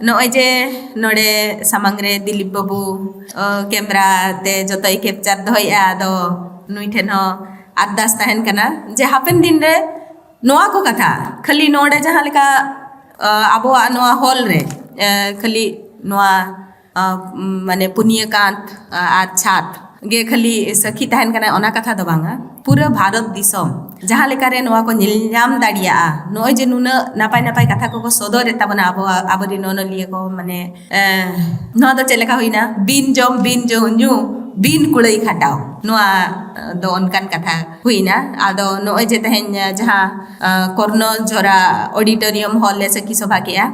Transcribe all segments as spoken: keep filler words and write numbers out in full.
ᱱᱚᱜᱼᱚᱭ ᱡᱮ ᱱᱚᱰᱮ ᱥᱟᱢᱟᱝ ᱨᱮ ᱫᱤᱞᱤᱯ ᱵᱟᱹᱵᱩ ᱠᱮᱢᱨᱟ ᱛᱮ ᱡᱚᱛᱚᱭ ᱠᱮᱯᱪᱟᱨ ᱫᱚᱦᱚᱭᱮᱫᱼᱟ, ᱟᱫᱚ ᱱᱩᱭ ᱴᱷᱮᱱ ᱦᱚᱸ ᱟᱨᱫᱟᱥ ᱛᱟᱦᱮᱱ ᱠᱟᱱᱟ ᱡᱮ ᱦᱟᱯᱮᱱ ᱫᱤᱱ ᱨᱮ ᱱᱚᱣᱟ ᱠᱚ ᱠᱟᱛᱷᱟ ᱠᱷᱟᱹᱞᱤ ᱱᱚᱰᱮ ᱡᱟᱦᱟᱸ ᱞᱮᱠᱟ ᱟᱵᱚᱣᱟᱜ ᱱᱚᱣᱟ ᱦᱚᱞ ᱨᱮ ᱠᱷᱟᱹᱞᱤ ᱱᱚᱣᱟ ᱢᱟᱱᱮ ᱯᱩᱱᱭᱟᱹ ᱠᱟᱸᱛ ᱟᱨ ᱪᱷᱟᱛ ᱜᱮ ᱠᱷᱟᱹᱞᱤ ᱥᱟᱹᱠᱷᱤ ᱛᱟᱦᱮᱱ ᱠᱟᱱᱟ, ᱚᱱᱟ ᱠᱟᱛᱷᱟ ᱫᱚ ᱵᱟᱝᱟ᱾ ᱯᱩᱨᱟᱹ ᱵᱷᱟᱨᱚᱛ ᱫᱤᱥᱚᱢ ᱡᱟᱦᱟᱸ ᱞᱮᱠᱟᱨᱮ ᱱᱚᱣᱟ ᱠᱚ ᱧᱮᱞ ᱧᱟᱢ ᱫᱟᱲᱮᱭᱟᱜᱼᱟ, ᱱᱚᱜᱼᱚᱭ ᱡᱮ ᱱᱩᱱᱟᱹᱜ ᱱᱟᱯᱟᱭ ᱱᱟᱯᱟᱭ ᱠᱟᱛᱷᱟ ᱠᱚᱠᱚ ᱥᱚᱫᱚᱨᱮᱫ ᱛᱟᱵᱚᱱᱟ ᱟᱵᱚᱣᱟᱜ, ᱟᱵᱚᱨᱮᱱ ᱚᱱᱚᱞᱤᱭᱟᱹ ᱠᱚ, ᱢᱟᱱᱮ ᱱᱚᱣᱟ ᱫᱚ ᱪᱮᱫ ᱞᱮᱠᱟ ᱦᱩᱭᱱᱟ? ᱵᱤᱱ ᱡᱚᱢ ᱵᱤᱱ ᱡᱚᱢ ᱧᱩ ᱵᱤᱱ ᱠᱩᱲᱟᱹᱭ ᱠᱷᱟᱴᱟᱣ, ᱱᱚᱣᱟ ᱫᱚ ᱚᱱᱠᱟᱱ ᱠᱟᱛᱷᱟ ᱦᱩᱭᱱᱟ᱾ ᱟᱫᱚ ᱱᱚᱜᱼᱚᱭ ᱡᱮ ᱛᱮᱦᱮᱧ ᱡᱟᱦᱟᱸ ᱠᱚᱨᱱᱚ ᱡᱷᱚᱨᱟ ᱚᱰᱤᱴᱳᱨᱤᱭᱟᱢ ᱦᱚᱞ ᱞᱮ ᱥᱟᱹᱠᱷᱤ ᱥᱚᱵᱷᱟ ᱠᱮᱜᱼᱟ,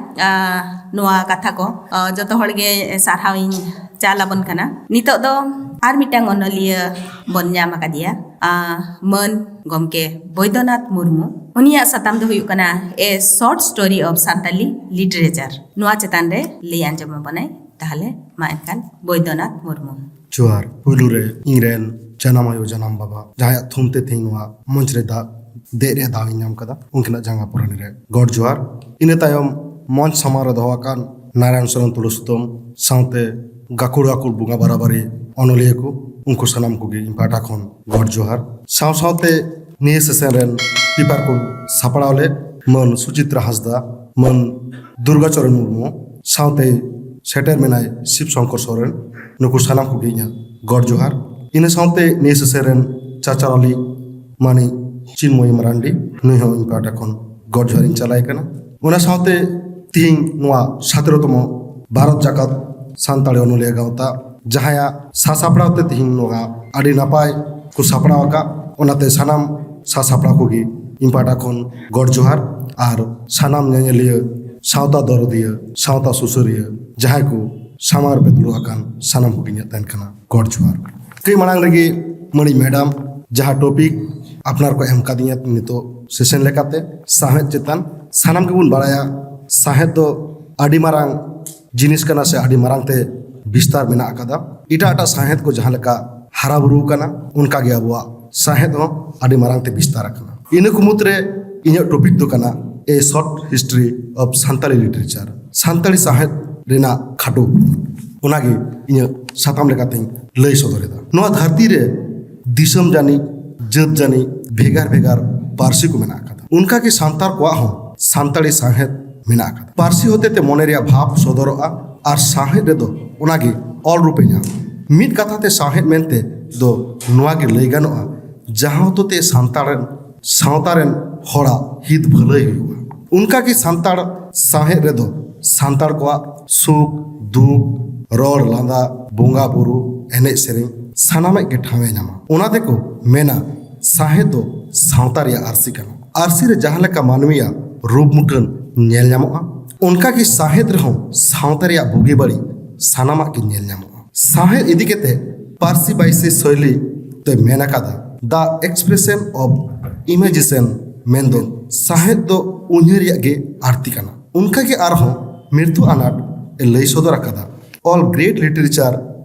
ᱱᱚᱣᱟ ᱠᱟᱛᱷᱟ ᱠᱚ ᱡᱚᱛᱚ ᱦᱚᱲ ᱜᱮ ᱥᱟᱨᱦᱟᱣ ᱤᱧ ᱪᱟᱞ ᱟᱵᱚᱱ ᱠᱟᱱᱟ᱾ ᱱᱤᱛᱚᱜ ᱫᱚ ᱟᱨ ᱢᱤᱫᱴᱟᱝ ᱚᱱᱚᱞᱤᱭᱟᱹ ᱵᱚᱱ ᱧᱟᱢ ᱟᱠᱟᱫᱮᱭᱟ, ᱢᱟᱹᱱ ᱜᱚᱢᱠᱮ ᱵᱳᱭᱫᱚᱱᱟᱛᱷ ᱢᱩᱨᱢᱩ᱾ ᱩᱱᱤᱭᱟᱜ ᱥᱟᱛᱟᱢ ᱫᱚ ᱦᱩᱭᱩᱜ ᱠᱟᱱᱟ A Short Story of Santali Literature᱾ ᱱᱚᱣᱟ ᱪᱮᱛᱟᱱ ᱨᱮ ᱞᱟᱹᱭ ᱟᱸᱡᱚᱢ ᱟᱵᱚᱱᱟᱭ᱾ ᱛᱟᱦᱞᱮ ᱢᱟ ᱮᱱᱠᱷᱟᱱ ᱵᱳᱭᱫᱚᱱᱟᱛᱷ ᱢᱩᱨᱢᱩ᱾ ᱡᱚᱦᱟᱨ᱾ ᱯᱩᱭᱞᱩ ᱨᱮ ᱤᱧ ᱨᱮᱱ ᱡᱟᱱᱟᱢ ᱟᱭᱳ ᱡᱟᱱᱟᱢ ᱵᱟᱵᱟ, ᱡᱟᱦᱟᱸᱭᱟᱜ ᱛᱷᱩᱢ ᱛᱮ ᱛᱮᱦᱮᱧ ᱱᱚᱣᱟ ᱢᱚᱧᱪ ᱨᱮ ᱫᱟᱜ ᱫᱮᱡ ᱨᱮᱭᱟᱜ ᱫᱟᱣ ᱤᱧ ᱧᱟᱢ ᱠᱟᱫᱟ, ᱩᱱᱠᱤᱱᱟᱜ ᱡᱟᱸᱜᱟ ᱯᱚᱨᱟᱱᱤ ᱨᱮ ᱜᱚᱰ ᱡᱚᱦᱟᱨ᱾ ᱤᱱᱟᱹ ᱛᱟᱭᱚᱢ ᱢᱚᱧᱪ ᱥᱟᱢᱟᱝ ᱨᱮ ᱫᱚᱦᱚ ᱟᱠᱟᱱ ᱱᱟᱨᱟᱭᱚᱱ ᱥᱚᱨᱮᱱ ᱛᱩᱲᱩ ᱥᱩᱛᱟᱹᱢ ᱥᱟᱶᱛᱮ ᱜᱟᱹᱠᱷᱩᱲ ᱜᱟᱹᱠᱷᱩᱲ ᱵᱚᱸᱜᱟ ᱵᱟᱨᱟᱵᱟᱨᱤ ᱚᱱᱚᱞᱤᱭᱟᱹ ᱠᱚ, ᱩᱱᱠᱩ ᱥᱟᱱᱟᱢ ᱠᱚᱜᱮ ᱤᱧ ᱯᱟᱦᱴᱟ ᱠᱷᱚᱱ ᱜᱚᱰ ᱡᱚᱦᱟᱨ᱾ ᱥᱟᱶ ᱥᱟᱶᱛᱮ ᱱᱤᱭᱟᱹ ᱥᱮᱥᱮᱱ ᱨᱮᱱ ᱯᱮᱯᱟᱨ ᱠᱚ ᱥᱟᱯᱲᱟᱣ ᱞᱮᱫ ᱢᱟᱹᱱ ᱥᱩᱪᱤᱛᱨᱟ ᱦᱟᱸᱥᱫᱟ, ᱢᱟᱹᱱ ᱫᱩᱨᱜᱟᱪᱚᱨᱚᱱ ᱢᱩᱨᱢᱩ ᱥᱟᱶᱛᱮ ᱥᱮᱴᱮᱨ ᱢᱮᱱᱟᱭ ᱥᱤᱵ ᱥᱚᱝᱠᱚᱨ ᱥᱚᱨᱮᱱ, ᱱᱩᱠᱩ ᱥᱟᱱᱟᱢ ᱠᱚᱜᱮ ᱤᱧᱟᱹᱜ ᱜᱚᱰ ᱡᱚᱦᱟᱨ᱾ ᱤᱱᱟᱹ ᱥᱟᱶᱛᱮ ᱱᱤᱭᱟᱹ ᱥᱮᱥᱮᱱ ᱨᱮᱱ ᱪᱟᱪᱟᱞᱟᱞᱤ ᱢᱟᱹᱱᱤᱡ ᱪᱤᱱᱢᱚᱭ ᱢᱟᱨᱟᱱᱰᱤ, ᱱᱩᱭ ᱦᱚᱸ ᱤᱧ ᱯᱟᱦᱴᱟ ᱠᱷᱚᱱ ᱜᱚᱰ ᱡᱚᱦᱟᱨ ᱤᱧ ᱪᱟᱞᱟᱭ ᱠᱟᱱᱟ᱾ ᱚᱱᱟ ᱥᱟᱶᱛᱮ ᱛᱤᱦᱤᱧ ᱱᱚᱣᱟ ᱥᱟᱛᱮᱨᱚ ᱛᱚᱢᱚ ᱵᱷᱟᱨᱚᱛ ᱡᱟᱠᱟᱛ ᱥᱟᱱᱛᱟᱲᱤ ᱚᱱᱚᱞᱤᱭᱟᱹ ᱜᱟᱶᱛᱟ, ᱡᱟᱦᱟᱸᱭᱟᱜ ᱥᱟᱥᱟᱯᱲᱟᱣ ᱛᱮ ᱛᱤᱦᱤᱧ ᱱᱚᱣᱟ ᱟᱹᱰᱤ ᱱᱟᱯᱟᱭ ᱠᱚ ᱥᱟᱯᱲᱟᱣ ᱟᱠᱟᱫ, ᱚᱱᱟᱛᱮ ᱥᱟᱱᱟᱢ ᱥᱟᱥᱟᱯᱲᱟᱣ ᱠᱚᱜᱮ ᱤᱧ ᱯᱟᱦᱴᱟ ᱠᱷᱚᱱ ᱜᱚᱰ ᱡᱚᱦᱟᱨ᱾ ᱟᱨ ᱥᱟᱱᱟᱢ ᱧᱮᱧᱮᱞᱤᱭᱟᱹ, ᱥᱟᱶᱛᱟ ᱫᱚᱨᱚᱫᱤᱭᱟᱹ, ᱥᱟᱶᱛᱟ ᱥᱩᱥᱟᱹᱨᱤᱭᱟᱹ, ᱡᱟᱦᱟᱸᱭ ᱠᱚ ᱥᱟᱢᱟᱝ ᱨᱮᱯᱮ ᱫᱩᱲᱩᱵ ᱟᱠᱟᱱ, ᱥᱟᱱᱟᱢ ᱠᱚᱜᱮ ᱤᱧᱟᱹᱜ ᱛᱟᱦᱮᱱ ᱠᱟᱱᱟ ᱜᱚᱰ ᱡᱚᱦᱟᱨ᱾ ᱠᱟᱹᱡ ᱢᱟᱲᱟᱝ ᱨᱮᱜᱮ ᱢᱟᱹᱱᱤᱡ ᱢᱮᱰᱟᱢ ᱡᱟᱦᱟᱸ ᱴᱚᱯᱤᱠ ᱟᱯᱱᱟᱨ ᱠᱚ ᱮᱢ ᱠᱟᱫᱤᱧᱟ ᱱᱤᱛᱚᱜ ᱥᱮᱥᱮᱱ ᱞᱮᱠᱟᱛᱮ, ᱥᱟᱶᱦᱮᱫ ᱪᱮᱛᱟᱱ, ᱥᱟᱱᱟᱢ ᱜᱮᱵᱚᱱ ᱵᱟᱲᱟᱭᱟ ᱥᱟᱶᱦᱮᱫ ᱫᱚ ᱟᱹᱰᱤ ᱢᱟᱨᱟᱝ ᱡᱤᱱᱤᱥ ᱠᱟᱱᱟ ᱥᱮ ᱟᱹᱰᱤ ᱢᱟᱨᱟᱝ ᱛᱮ ᱵᱤᱥᱛᱟᱨ ᱢᱮᱱᱟᱜ ᱟᱠᱟᱫᱟ᱾ ᱮᱴᱟᱜ ᱮᱴᱟᱜ ᱥᱟᱶᱦᱮᱫ ᱠᱚ ᱡᱟᱦᱟᱸ ᱞᱮᱠᱟ ᱦᱟᱨᱟ ᱵᱩᱨᱩ ᱟᱠᱟᱱᱟ, ᱚᱱᱠᱟ ᱜᱮ ᱟᱵᱚᱣᱟᱜ ᱥᱟᱶᱦᱮᱫ ᱦᱚᱸ ᱟᱹᱰᱤ ᱢᱟᱨᱟᱝ ᱛᱮ ᱵᱤᱥᱛᱟᱨ ᱟᱠᱟᱱᱟ᱾ ᱤᱱᱟᱹ ᱠᱚ ᱢᱩᱫᱽᱨᱮ ᱤᱧᱟᱹᱜ ᱴᱚᱯᱤᱠ ᱫᱚ ᱠᱟᱱᱟ A Short History of Santali Literature, Santali ᱥᱟᱶᱦᱮᱫ ᱨᱮᱱᱟᱜ ᱠᱷᱟᱴᱚ ᱩᱯᱨᱩᱢ᱾ ᱚᱱᱟᱜᱮ ᱤᱧᱟᱹᱜ ᱥᱟᱛᱟᱢ ᱞᱮᱠᱟᱛᱮᱧ ᱞᱟᱹᱭ ᱥᱚᱫᱚᱨ ᱮᱫᱟ᱾ ᱱᱚᱣᱟ ᱫᱷᱟᱹᱨᱛᱤ ᱨᱮ ᱫᱤᱥᱚᱢ ᱡᱟᱹᱱᱤᱡ, ᱡᱟᱹᱛ ᱡᱟᱹᱱᱤᱡ, ᱵᱷᱮᱜᱟᱨ ᱵᱷᱮᱜᱟᱨ ᱯᱟᱹᱨᱥᱤ ᱠᱚ ᱢᱮᱱᱟᱜ ᱟᱠᱟᱫᱟ᱾ ᱚᱱᱠᱟᱜᱮ ᱥᱟᱱᱛᱟᱲ ᱠᱚᱣᱟᱜ ᱦᱚᱸ ᱥᱟᱱᱛᱟᱲᱤ ᱥᱟᱶᱦᱮᱫ ᱢᱮᱱᱟᱜ ᱟᱠᱟᱫᱟ᱾ ᱯᱟᱹᱨᱥᱤ ᱦᱚᱛᱮᱛᱮ ᱢᱚᱱᱮ ᱨᱮᱭᱟᱜ ᱵᱷᱟᱵᱽ ᱥᱚᱫᱚᱨᱚᱜᱼᱟ ᱟᱨ ᱥᱟᱶᱦᱮᱫ ᱨᱮᱫᱚ ᱚᱱᱟᱜᱮ ᱚᱞ ᱨᱩᱯᱮ ᱧᱟᱢᱟ᱾ ᱢᱤᱫ ᱠᱟᱛᱷᱟ ᱛᱮ ᱥᱟᱶᱦᱮᱫ ᱢᱮᱱᱛᱮ ᱫᱚ ᱱᱚᱣᱟ ᱜᱮ ᱞᱟᱹᱭ ᱜᱟᱱᱚᱜᱼᱟ, ᱡᱟᱦᱟᱸ ᱦᱚᱛᱮᱛᱮ ᱥᱟᱱᱛᱟᱲ ᱨᱮᱱ, ᱥᱟᱶᱛᱟ ᱨᱮᱱ ᱦᱚᱲᱟᱜ ᱦᱤᱛ ᱵᱷᱟᱹᱞᱟᱹᱭ ᱦᱩᱭᱩᱜᱼᱟ᱾ ᱚᱱᱠᱟᱜᱮ ᱥᱟᱱᱛᱟᱲ ᱥᱟᱶᱦᱮᱫ ᱨᱮᱫᱚ ᱥᱟᱱᱛᱟᱲ ᱠᱚᱣᱟᱜ ᱥᱩᱠ, ᱫᱩᱠ, ᱨᱚᱲ, ᱞᱟᱸᱫᱟ, ᱵᱚᱸᱜᱟ ᱵᱩᱨᱩ, ᱮᱱᱮᱡ ᱥᱮᱨᱮᱧ, ᱥᱟᱱᱟᱢᱟᱜ ᱜᱮ ᱴᱷᱟᱶ ᱮ ᱧᱟᱢᱟ᱾ ᱚᱱᱟ ᱛᱮᱠᱚ ᱢᱮᱱᱟ, ᱥᱟᱶᱦᱮᱫ ᱫᱚ ᱥᱟᱶᱛᱟ ᱨᱮᱭᱟᱜ ᱟᱹᱨᱥᱤ ᱠᱟᱱᱟ᱾ ᱟᱹᱨᱥᱤ ᱨᱮ ᱡᱟᱦᱟᱸ ᱞᱮᱠᱟ ᱢᱟᱹᱱᱢᱤᱭᱟᱜ ᱨᱩᱯ ᱢᱩᱴᱷᱟᱹᱱ ᱧᱮᱞ ᱧᱟᱢᱚᱜᱼᱟ, ᱚᱱᱠᱟᱜᱮ ᱥᱟᱶᱦᱮᱫ ᱨᱮᱦᱚᱸ ᱥᱟᱶᱛᱟ ᱨᱮᱭᱟᱜ ᱵᱩᱜᱤ ᱵᱟᱹᱲᱤᱡ ᱥᱟᱱᱟᱢᱟᱜ ᱜᱮ ᱧᱮᱞ ᱧᱟᱢᱚᱜᱼᱟ᱾ ᱥᱟᱶᱦᱮᱫ ᱤᱫᱤ ᱠᱟᱛᱮ ᱯᱟᱹᱨᱥᱤ ᱵᱟᱭᱥᱤ ᱥᱳᱭᱞᱤ ᱫᱚᱭ ᱢᱮᱱ ᱟᱠᱟᱫᱟ, "The expression of imagination", ᱢᱮᱱᱫᱚ ᱥᱟᱶᱦᱮᱫ ᱫᱚ ᱩᱭᱦᱟᱹᱨ ᱨᱮᱭᱟᱜ ᱜᱮ ᱟᱹᱨᱥᱤ ᱠᱟᱱᱟ᱾ ᱚᱱᱠᱟᱜᱮ ᱟᱨᱦᱚᱸ ᱢᱤᱨᱛᱷᱩ ᱟᱱᱟᱴ ᱮ ᱞᱟᱹᱭ ᱥᱚᱫᱚᱨ ᱟᱠᱟᱫᱟ, "All great literature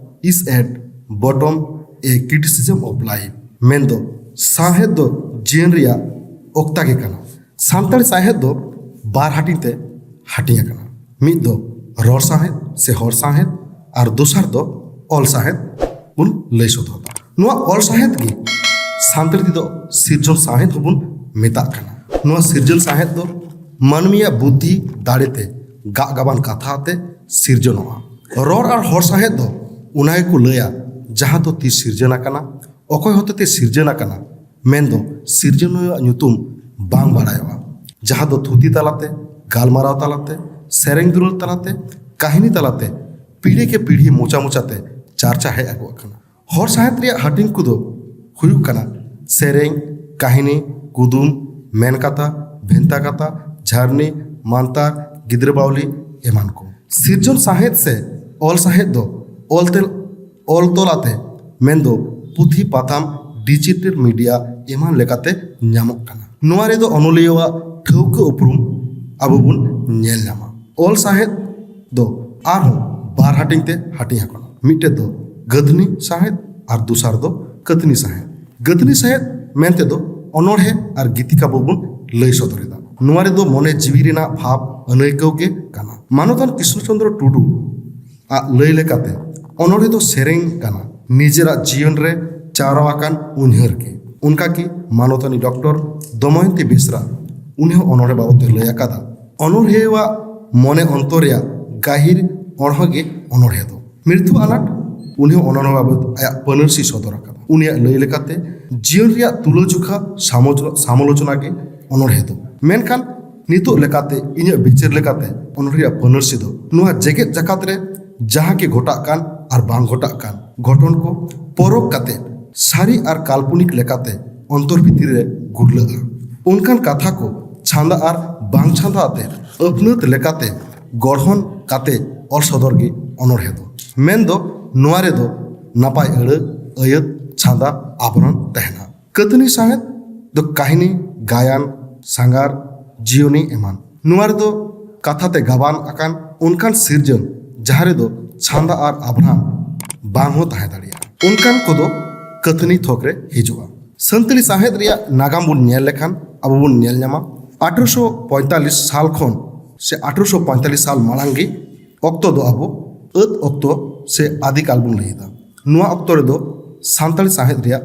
is at bottom a criticism of life", ᱢᱮᱱᱫᱚ ᱥᱟᱶᱦᱮᱫ ᱫᱚ ᱡᱤᱭᱚᱱ ᱨᱮᱭᱟᱜ ᱚᱠᱛᱟ ᱜᱮ ᱠᱟᱱᱟ᱾ ᱥᱟᱱᱛᱟᱲᱤ ᱥᱟᱶᱦᱮᱫ ᱫᱚ ᱵᱟᱨ ᱦᱟᱹᱴᱤᱧ ᱛᱮ ᱦᱟᱹᱴᱤᱧ ᱟᱠᱟᱱᱟ᱾ ᱢᱤᱫ ᱫᱚ ᱨᱚᱲ ᱥᱟᱶᱦᱮᱫ ᱥᱮ ᱦᱚᱲ ᱥᱟᱶᱦᱮᱫ, ᱟᱨ ᱫᱚᱥᱟᱨ ᱫᱚ ᱚᱞ ᱥᱟᱶᱦᱮᱫ ᱵᱚᱱ ᱞᱟᱹᱭ ᱥᱚᱫᱚᱨ ᱮᱫᱟ᱾ ᱱᱚᱣᱟ ᱚᱞ ᱥᱟᱶᱦᱮᱫ ᱜᱮ ᱥᱟᱱᱛᱟᱲᱤ ᱛᱮᱫᱚ ᱥᱤᱨᱡᱚᱱ ᱥᱟᱶᱦᱮᱫ ᱦᱚᱸᱵᱚᱱ ᱢᱮᱛᱟᱜ ᱠᱟᱱᱟ᱾ ᱱᱚᱣᱟ ᱥᱤᱨᱡᱚᱱ ᱥᱟᱶᱦᱮᱫ ᱫᱚ ᱢᱟᱹᱱᱢᱤᱭᱟᱜ ᱵᱩᱫᱽᱫᱷᱤ ᱫᱟᱲᱮᱛᱮ ᱜᱟᱜ ᱜᱟᱵᱟᱱ ᱠᱟᱛᱷᱟ ᱟᱛᱮ ᱥᱤᱨᱡᱚᱱᱚᱜᱼᱟ᱾ ᱨᱚᱲ ᱟᱨ ᱦᱚᱲ ᱥᱟᱶᱦᱮᱫ ᱫᱚ ᱚᱱᱟ ᱜᱮᱠᱚ ᱞᱟᱹᱭᱟ, ᱡᱟᱦᱟᱸ ᱫᱚ ᱛᱤᱥ ᱥᱤᱨᱡᱚᱱ ᱟᱠᱟᱱᱟ, ᱚᱠᱚᱭ ᱦᱚᱛᱮᱛᱮ ᱥᱤᱨᱡᱚᱱ ᱟᱠᱟᱱᱟ, ᱢᱮᱱᱫᱚ ᱥᱤᱨᱡᱚᱱᱤᱭᱟᱹᱣᱟᱜ ᱧᱩᱛᱩᱢ ᱵᱟᱝ ᱵᱟᱲᱟᱭᱚᱜᱼᱟ, ᱡᱟᱦᱟᱸ ᱫᱚ ᱛᱷᱩᱛᱤ ᱛᱟᱞᱟᱛᱮ, ᱜᱟᱞᱢᱟᱨᱟᱣ ᱛᱟᱞᱟᱛᱮ, ᱥᱮᱨᱮᱧ ᱫᱩᱨᱟᱹᱝ ᱛᱟᱞᱟᱛᱮ, ᱠᱟᱹᱦᱱᱤ ᱛᱟᱞᱟᱛᱮ ᱯᱤᱲᱦᱤ ᱠᱮ ᱯᱤᱲᱦᱤ ᱢᱚᱪᱟ ᱢᱚᱪᱟᱛᱮ ᱪᱟᱨᱪᱟ ᱦᱮᱡ ᱟᱹᱜᱩ ᱟᱠᱟᱱᱟ᱾ ᱦᱚᱲ ᱥᱟᱶᱦᱮᱫ ᱨᱮᱭᱟᱜ ᱦᱟᱹᱴᱤᱧ ᱠᱚᱫᱚ ᱦᱩᱭᱩᱜ ᱠᱟᱱᱟ ᱥᱮᱨᱮᱧ, ᱠᱟᱹᱦᱱᱤ, ᱠᱩᱫᱩᱢ, ᱢᱮᱱ ᱠᱟᱛᱷᱟ, ᱵᱷᱮᱱᱛᱟ ᱠᱟᱛᱷᱟ, ᱡᱷᱟᱨᱱᱤ, ᱢᱟᱱᱛᱟᱨ, ᱜᱤᱫᱽᱨᱟᱹ ᱵᱟᱣᱞᱤ ᱮᱢᱟᱱ ᱠᱚ᱾ ᱥᱤᱨᱡᱚᱱ ᱥᱟᱶᱦᱮᱫ ᱥᱮ ᱚᱞ ᱥᱟᱶᱦᱮᱫ ᱫᱚ ᱚᱞ ᱛᱮ, ᱚᱞ ᱛᱚᱞᱟᱛᱮ, ᱢᱮᱱᱫᱚ ᱯᱩᱛᱷᱤ, ᱯᱟᱛᱷᱟᱢ, ᱰᱤᱡᱤᱴᱟᱞ ᱢᱤᱰᱤᱭᱟ ᱮᱢᱟᱱ ᱞᱮᱠᱟᱛᱮ ᱧᱟᱢᱚᱜ ᱠᱟᱱᱟ᱾ ᱱᱚᱣᱟ ᱨᱮᱫᱚ ᱚᱱᱚᱞᱤᱭᱟᱹᱣᱟᱜ ᱴᱷᱟᱹᱣᱠᱟᱹ ᱩᱯᱨᱩᱢ ᱟᱵᱚ ᱵᱚᱱ ᱧᱮᱞ ᱧᱟᱢᱟ᱾ ᱚᱞ ᱥᱟᱶᱦᱮᱫ ᱫᱚ ᱟᱨᱦᱚᱸ ᱵᱟᱨ ᱦᱟᱹᱴᱤᱧ ᱛᱮ ᱦᱟᱹᱴᱤᱧ ᱟᱠᱟᱱᱟ᱾ ᱢᱤᱫᱴᱮᱡ ᱫᱚ ᱜᱟᱹᱛᱷᱱᱤ ᱥᱟᱶᱦᱮᱫ ᱟᱨ ᱫᱚᱥᱟᱨ ᱫᱚ ᱠᱟᱹᱛᱷᱱᱤ ᱥᱟᱶᱦᱮᱫ᱾ ᱜᱟᱹᱛᱷᱱᱤ ᱥᱟᱶᱦᱮᱫ ᱢᱮᱱᱛᱮ ᱫᱚ ᱚᱱᱚᱬᱦᱮ ᱟᱨ ᱜᱤᱛᱤ ᱠᱟᱵᱚ ᱵᱚᱱ ᱞᱟᱹᱭ ᱥᱚᱫᱚᱨ ᱮᱫᱟ᱾ ᱱᱚᱣᱟ ᱨᱮᱫᱚ ᱢᱚᱱᱮ ᱡᱤᱣᱤ ᱨᱮᱱᱟᱜ ᱵᱷᱟᱵᱽ ᱟᱹᱱᱟᱹᱭᱠᱟᱹᱣ ᱜᱮ ᱠᱟᱱᱟ᱾ ᱢᱟᱱᱚᱛᱟᱱ ᱠᱨᱤᱥᱱᱚ ᱪᱚᱸᱫᱽᱨᱚ ᱴᱩᱰᱩ ᱟᱜ ᱞᱟᱹᱭ ᱞᱮᱠᱟᱛᱮ, ᱚᱱᱚᱬᱦᱮ ᱫᱚ ᱥᱮᱨᱮᱧ ᱠᱟᱱᱟ᱾ ᱱᱤᱡᱮᱨᱟᱜ ᱡᱤᱭᱚᱱ ᱨᱮ ᱪᱟᱨᱣᱟ ᱟᱠᱟᱱ ᱩᱭᱦᱟᱹᱨ ᱜᱮ᱾ ᱚᱱᱠᱟ ᱜᱮ ᱢᱟᱱᱚᱛᱟᱱᱤ ᱰᱚᱠᱴᱚᱨ ᱫᱚᱢᱚᱭᱚᱱᱛᱤ ᱵᱮᱥᱨᱟ, ᱩᱱᱤ ᱦᱚᱸ ᱚᱱᱚᱬᱦᱮ ᱵᱟᱵᱚᱛ ᱛᱮ ᱞᱟᱹᱭ ᱟᱠᱟᱫᱟ, ᱚᱱᱚᱬᱦᱮᱣᱟᱜ ᱢᱚᱱᱮ ᱚᱱᱛᱚᱨ ᱨᱮᱭᱟᱜ ᱜᱟᱹᱦᱤᱨ ᱚᱬᱦᱚ ᱜᱮ ᱚᱱᱚᱬᱦᱮ ᱫᱚ᱾ ᱢᱨᱤᱛᱷᱩ ᱟᱱᱟᱴ, ᱩᱱᱤ ᱦᱚᱸ ᱚᱱᱚᱬᱦᱮ ᱵᱟᱵᱚᱛ ᱟᱭᱟᱜ ᱯᱟᱹᱱᱟᱹᱨᱥᱤ ᱥᱚᱫᱚᱨ ᱟᱠᱟᱫᱟ᱾ ᱩᱱᱤᱭᱟᱜ ᱞᱟᱹᱭ ᱞᱮᱠᱟᱛᱮ, ᱡᱤᱭᱚᱱ ᱨᱮᱭᱟᱜ ᱛᱩᱞᱟᱹᱡᱚᱠᱷᱟ ᱥᱟᱢᱳᱡ-, ᱥᱟᱢᱟᱞᱳᱪᱚᱱᱟ ᱜᱮ ᱚᱱᱚᱬᱦᱮ ᱫᱚ᱾ ᱢᱮᱱᱠᱷᱟᱱ ᱱᱤᱛᱚᱜ ᱞᱮᱠᱟᱛᱮ, ᱤᱧᱟᱹᱜ ᱵᱤᱪᱟᱹᱨ ᱞᱮᱠᱟᱛᱮ, ᱚᱱᱚᱬᱦᱮ ᱨᱮᱭᱟᱜ ᱯᱟᱹᱱᱟᱹᱨᱥᱤ ᱫᱚ ᱱᱚᱣᱟ ᱡᱮᱜᱮᱛ ᱡᱟᱠᱟᱛ ᱨᱮ ᱡᱟᱦᱟᱸ ᱜᱮ ᱜᱷᱚᱴᱟᱜ ᱠᱟᱱ ᱟᱨ ᱵᱟᱝ ᱜᱷᱚᱴᱟᱜ ᱠᱟᱱ ᱜᱷᱚᱴᱚᱱ ᱠᱚ ᱯᱚᱨᱚᱠ ᱠᱟᱛᱮ ᱥᱟᱹᱨᱤ ᱟᱨ ᱠᱟᱞᱯᱚᱱᱤᱠ ᱞᱮᱠᱟᱛᱮ ᱚᱱᱛᱚᱨ ᱵᱷᱤᱛᱤᱨ ᱨᱮ ᱜᱩᱨᱞᱟᱹᱜᱼᱟ᱾ ᱚᱱᱠᱟᱱ ᱠᱟᱛᱷᱟ ᱠᱚ ᱪᱷᱟᱸᱫᱟ ᱟᱨ ᱵᱟᱝ ᱪᱷᱟᱸᱫᱟ ᱟᱛᱮ ᱟᱹᱯᱱᱟᱹᱛ ᱞᱮᱠᱟᱛᱮ ᱜᱚᱲᱦᱚᱱ ᱠᱟᱛᱮ ᱚᱞ ᱥᱚᱫᱚᱨ ᱜᱮ ᱚᱱᱚᱬᱦᱮ ᱫᱚ᱾ ᱢᱮᱱᱫᱚ ᱱᱚᱣᱟ ᱨᱮᱫᱚ ᱱᱟᱯᱟᱭ ᱟᱹᱲᱟᱹ, ᱟᱹᱭᱟᱹᱛ, ᱪᱷᱟᱸᱫᱟ, ᱟᱵᱷᱨᱚᱱ ᱛᱟᱦᱮᱱᱟ᱾ ᱠᱟᱹᱛᱷᱱᱤ ᱥᱟᱶᱦᱮᱫ ᱫᱚ ᱠᱟᱹᱦᱱᱤ, ᱜᱟᱭᱟᱱ, ᱥᱟᱸᱜᱷᱟᱨ, ᱡᱤᱭᱚᱱᱤ ᱮᱢᱟᱱ᱾ ᱱᱚᱣᱟ ᱨᱮᱫᱚ ᱠᱟᱛᱷᱟ ᱛᱮ ᱜᱟᱵᱟᱱ ᱟᱠᱟᱱ ᱚᱱᱠᱟᱱ ᱥᱤᱨᱡᱚᱱ ᱡᱟᱦᱟᱸ ᱨᱮᱫᱚ ᱪᱷᱟᱸᱫᱟ ᱟᱨ ᱟᱵᱷᱨᱟᱱ ᱵᱟᱝ ᱦᱚᱸ ᱛᱟᱦᱮᱸ ᱫᱟᱲᱮᱭᱟᱜᱼᱟ, ᱚᱱᱠᱟᱱ ᱠᱚᱫᱚ ᱠᱟᱹᱛᱷᱱᱤ ᱛᱷᱚᱠ ᱨᱮ ᱦᱤᱡᱩᱜᱼᱟ᱾ ᱥᱟᱱᱛᱟᱲᱤ ᱥᱟᱶᱦᱮᱫ ᱨᱮᱭᱟᱜ ᱱᱟᱜᱟᱢ ᱵᱚᱱ ᱧᱮᱞ ᱞᱮᱠᱷᱟᱱ ᱟᱵᱚ ᱵᱚᱱ ᱧᱮᱞ ᱧᱟᱢᱟ, ᱟᱴᱷᱨᱚᱥᱚ ᱯᱚᱸᱭᱛᱟᱞᱤᱥ ᱥᱟᱞ ᱠᱷᱚᱱ ᱥᱮ ᱟᱴᱷᱨᱚᱥᱚ ᱯᱚᱸᱭᱛᱟᱞᱤᱥ ᱥᱟᱞ ᱢᱟᱲᱟᱝ ᱜᱮ ᱚᱠᱛᱚ ᱫᱚ ᱟᱵᱚ ᱟᱹᱫ ᱚᱠᱛᱚ ᱥᱮ ᱟᱫᱤᱠᱟᱞ ᱵᱚᱱ ᱞᱟᱹᱭ ᱮᱫᱟ᱾ ᱱᱚᱣᱟ ᱚᱠᱛᱚ ᱨᱮᱫᱚ ᱥᱟᱱᱛᱟᱲᱤ ᱥᱟᱶᱦᱮᱫ ᱨᱮᱭᱟᱜ